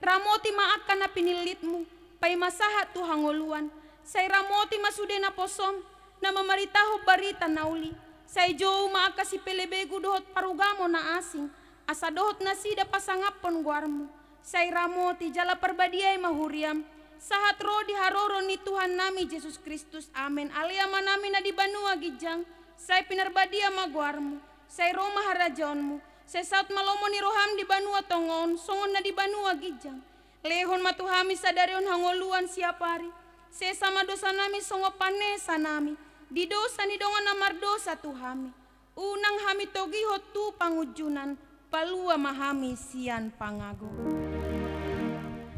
Ramoti ma angka na pinillitmu, paima sahat tu hangoluan. Sai ramoti ma sude naposom, na mamaritahon barita na uli. Sai jou ma angka sipelebegu dohot parugamo na asing, asa dohot nasida pasangaphon goarmu. Sai ramoti jala parbadiai ma huriam, sahat ro di haroro ni Tuhannami Jesus Kristus. Amen. Ale Amanami na di banua ginjang, sai pinarbadia ma goarmu. Sai ro ma harajaonmu. Sai saut ma lomo ni roham di banua tonga on, songon na di banua ginjang. Lehon ma tu hami sadari on hangoluan siapari. Sesa ma dosanami songon panesanami di dosa ni dongan na mardosa tu hami. Unang hami togihon tu pangunjunan, palua ma hami sian pangago.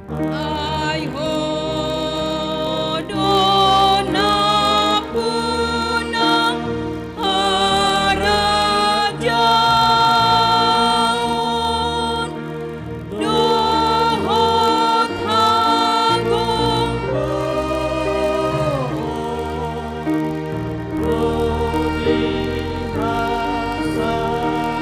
Ai Ho do nampuna harajaon dohot hagoluan, ro di hasangapon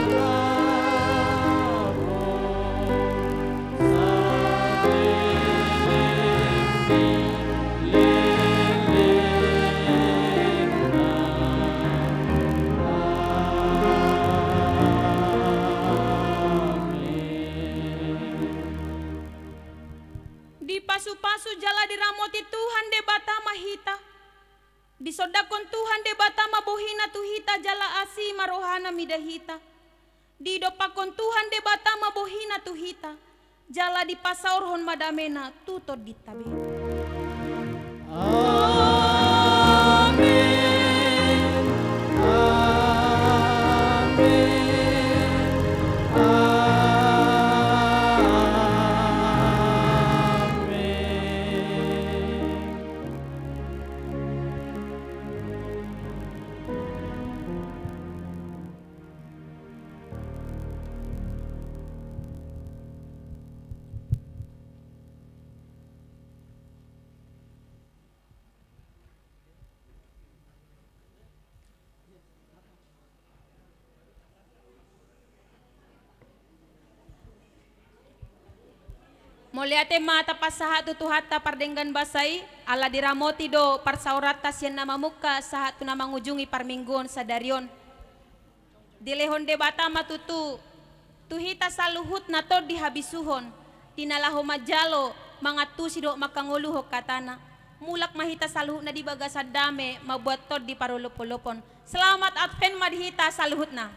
Diramoti Tuhan Debata ma hita. Disondangkon Tuhan Debata ma bohina tu hita jala asi ma rohana mida hita. Didompakkon Tuhan Debata ma bohina tu hita, jala dipasaorhon ma damena tu tondinta be. Amen. Amen. Amen. Mauliate ma tapasahat tu Tuhanta pardenggan basa i, ala diramoti do parsaoranta sian na mamungka sahat tu na mangujungi parmingguon sadari on. Dilehon Debata ma tutu tu hita saluhutna tondi habisuhon, di na laho manjalo, mangantusi dohot manghangoluhon hatana. Mulak ma hita saluhutna di bagasan dame, mambuat tondi parolopolopon. Selamat Advent ma di hita saluhutna.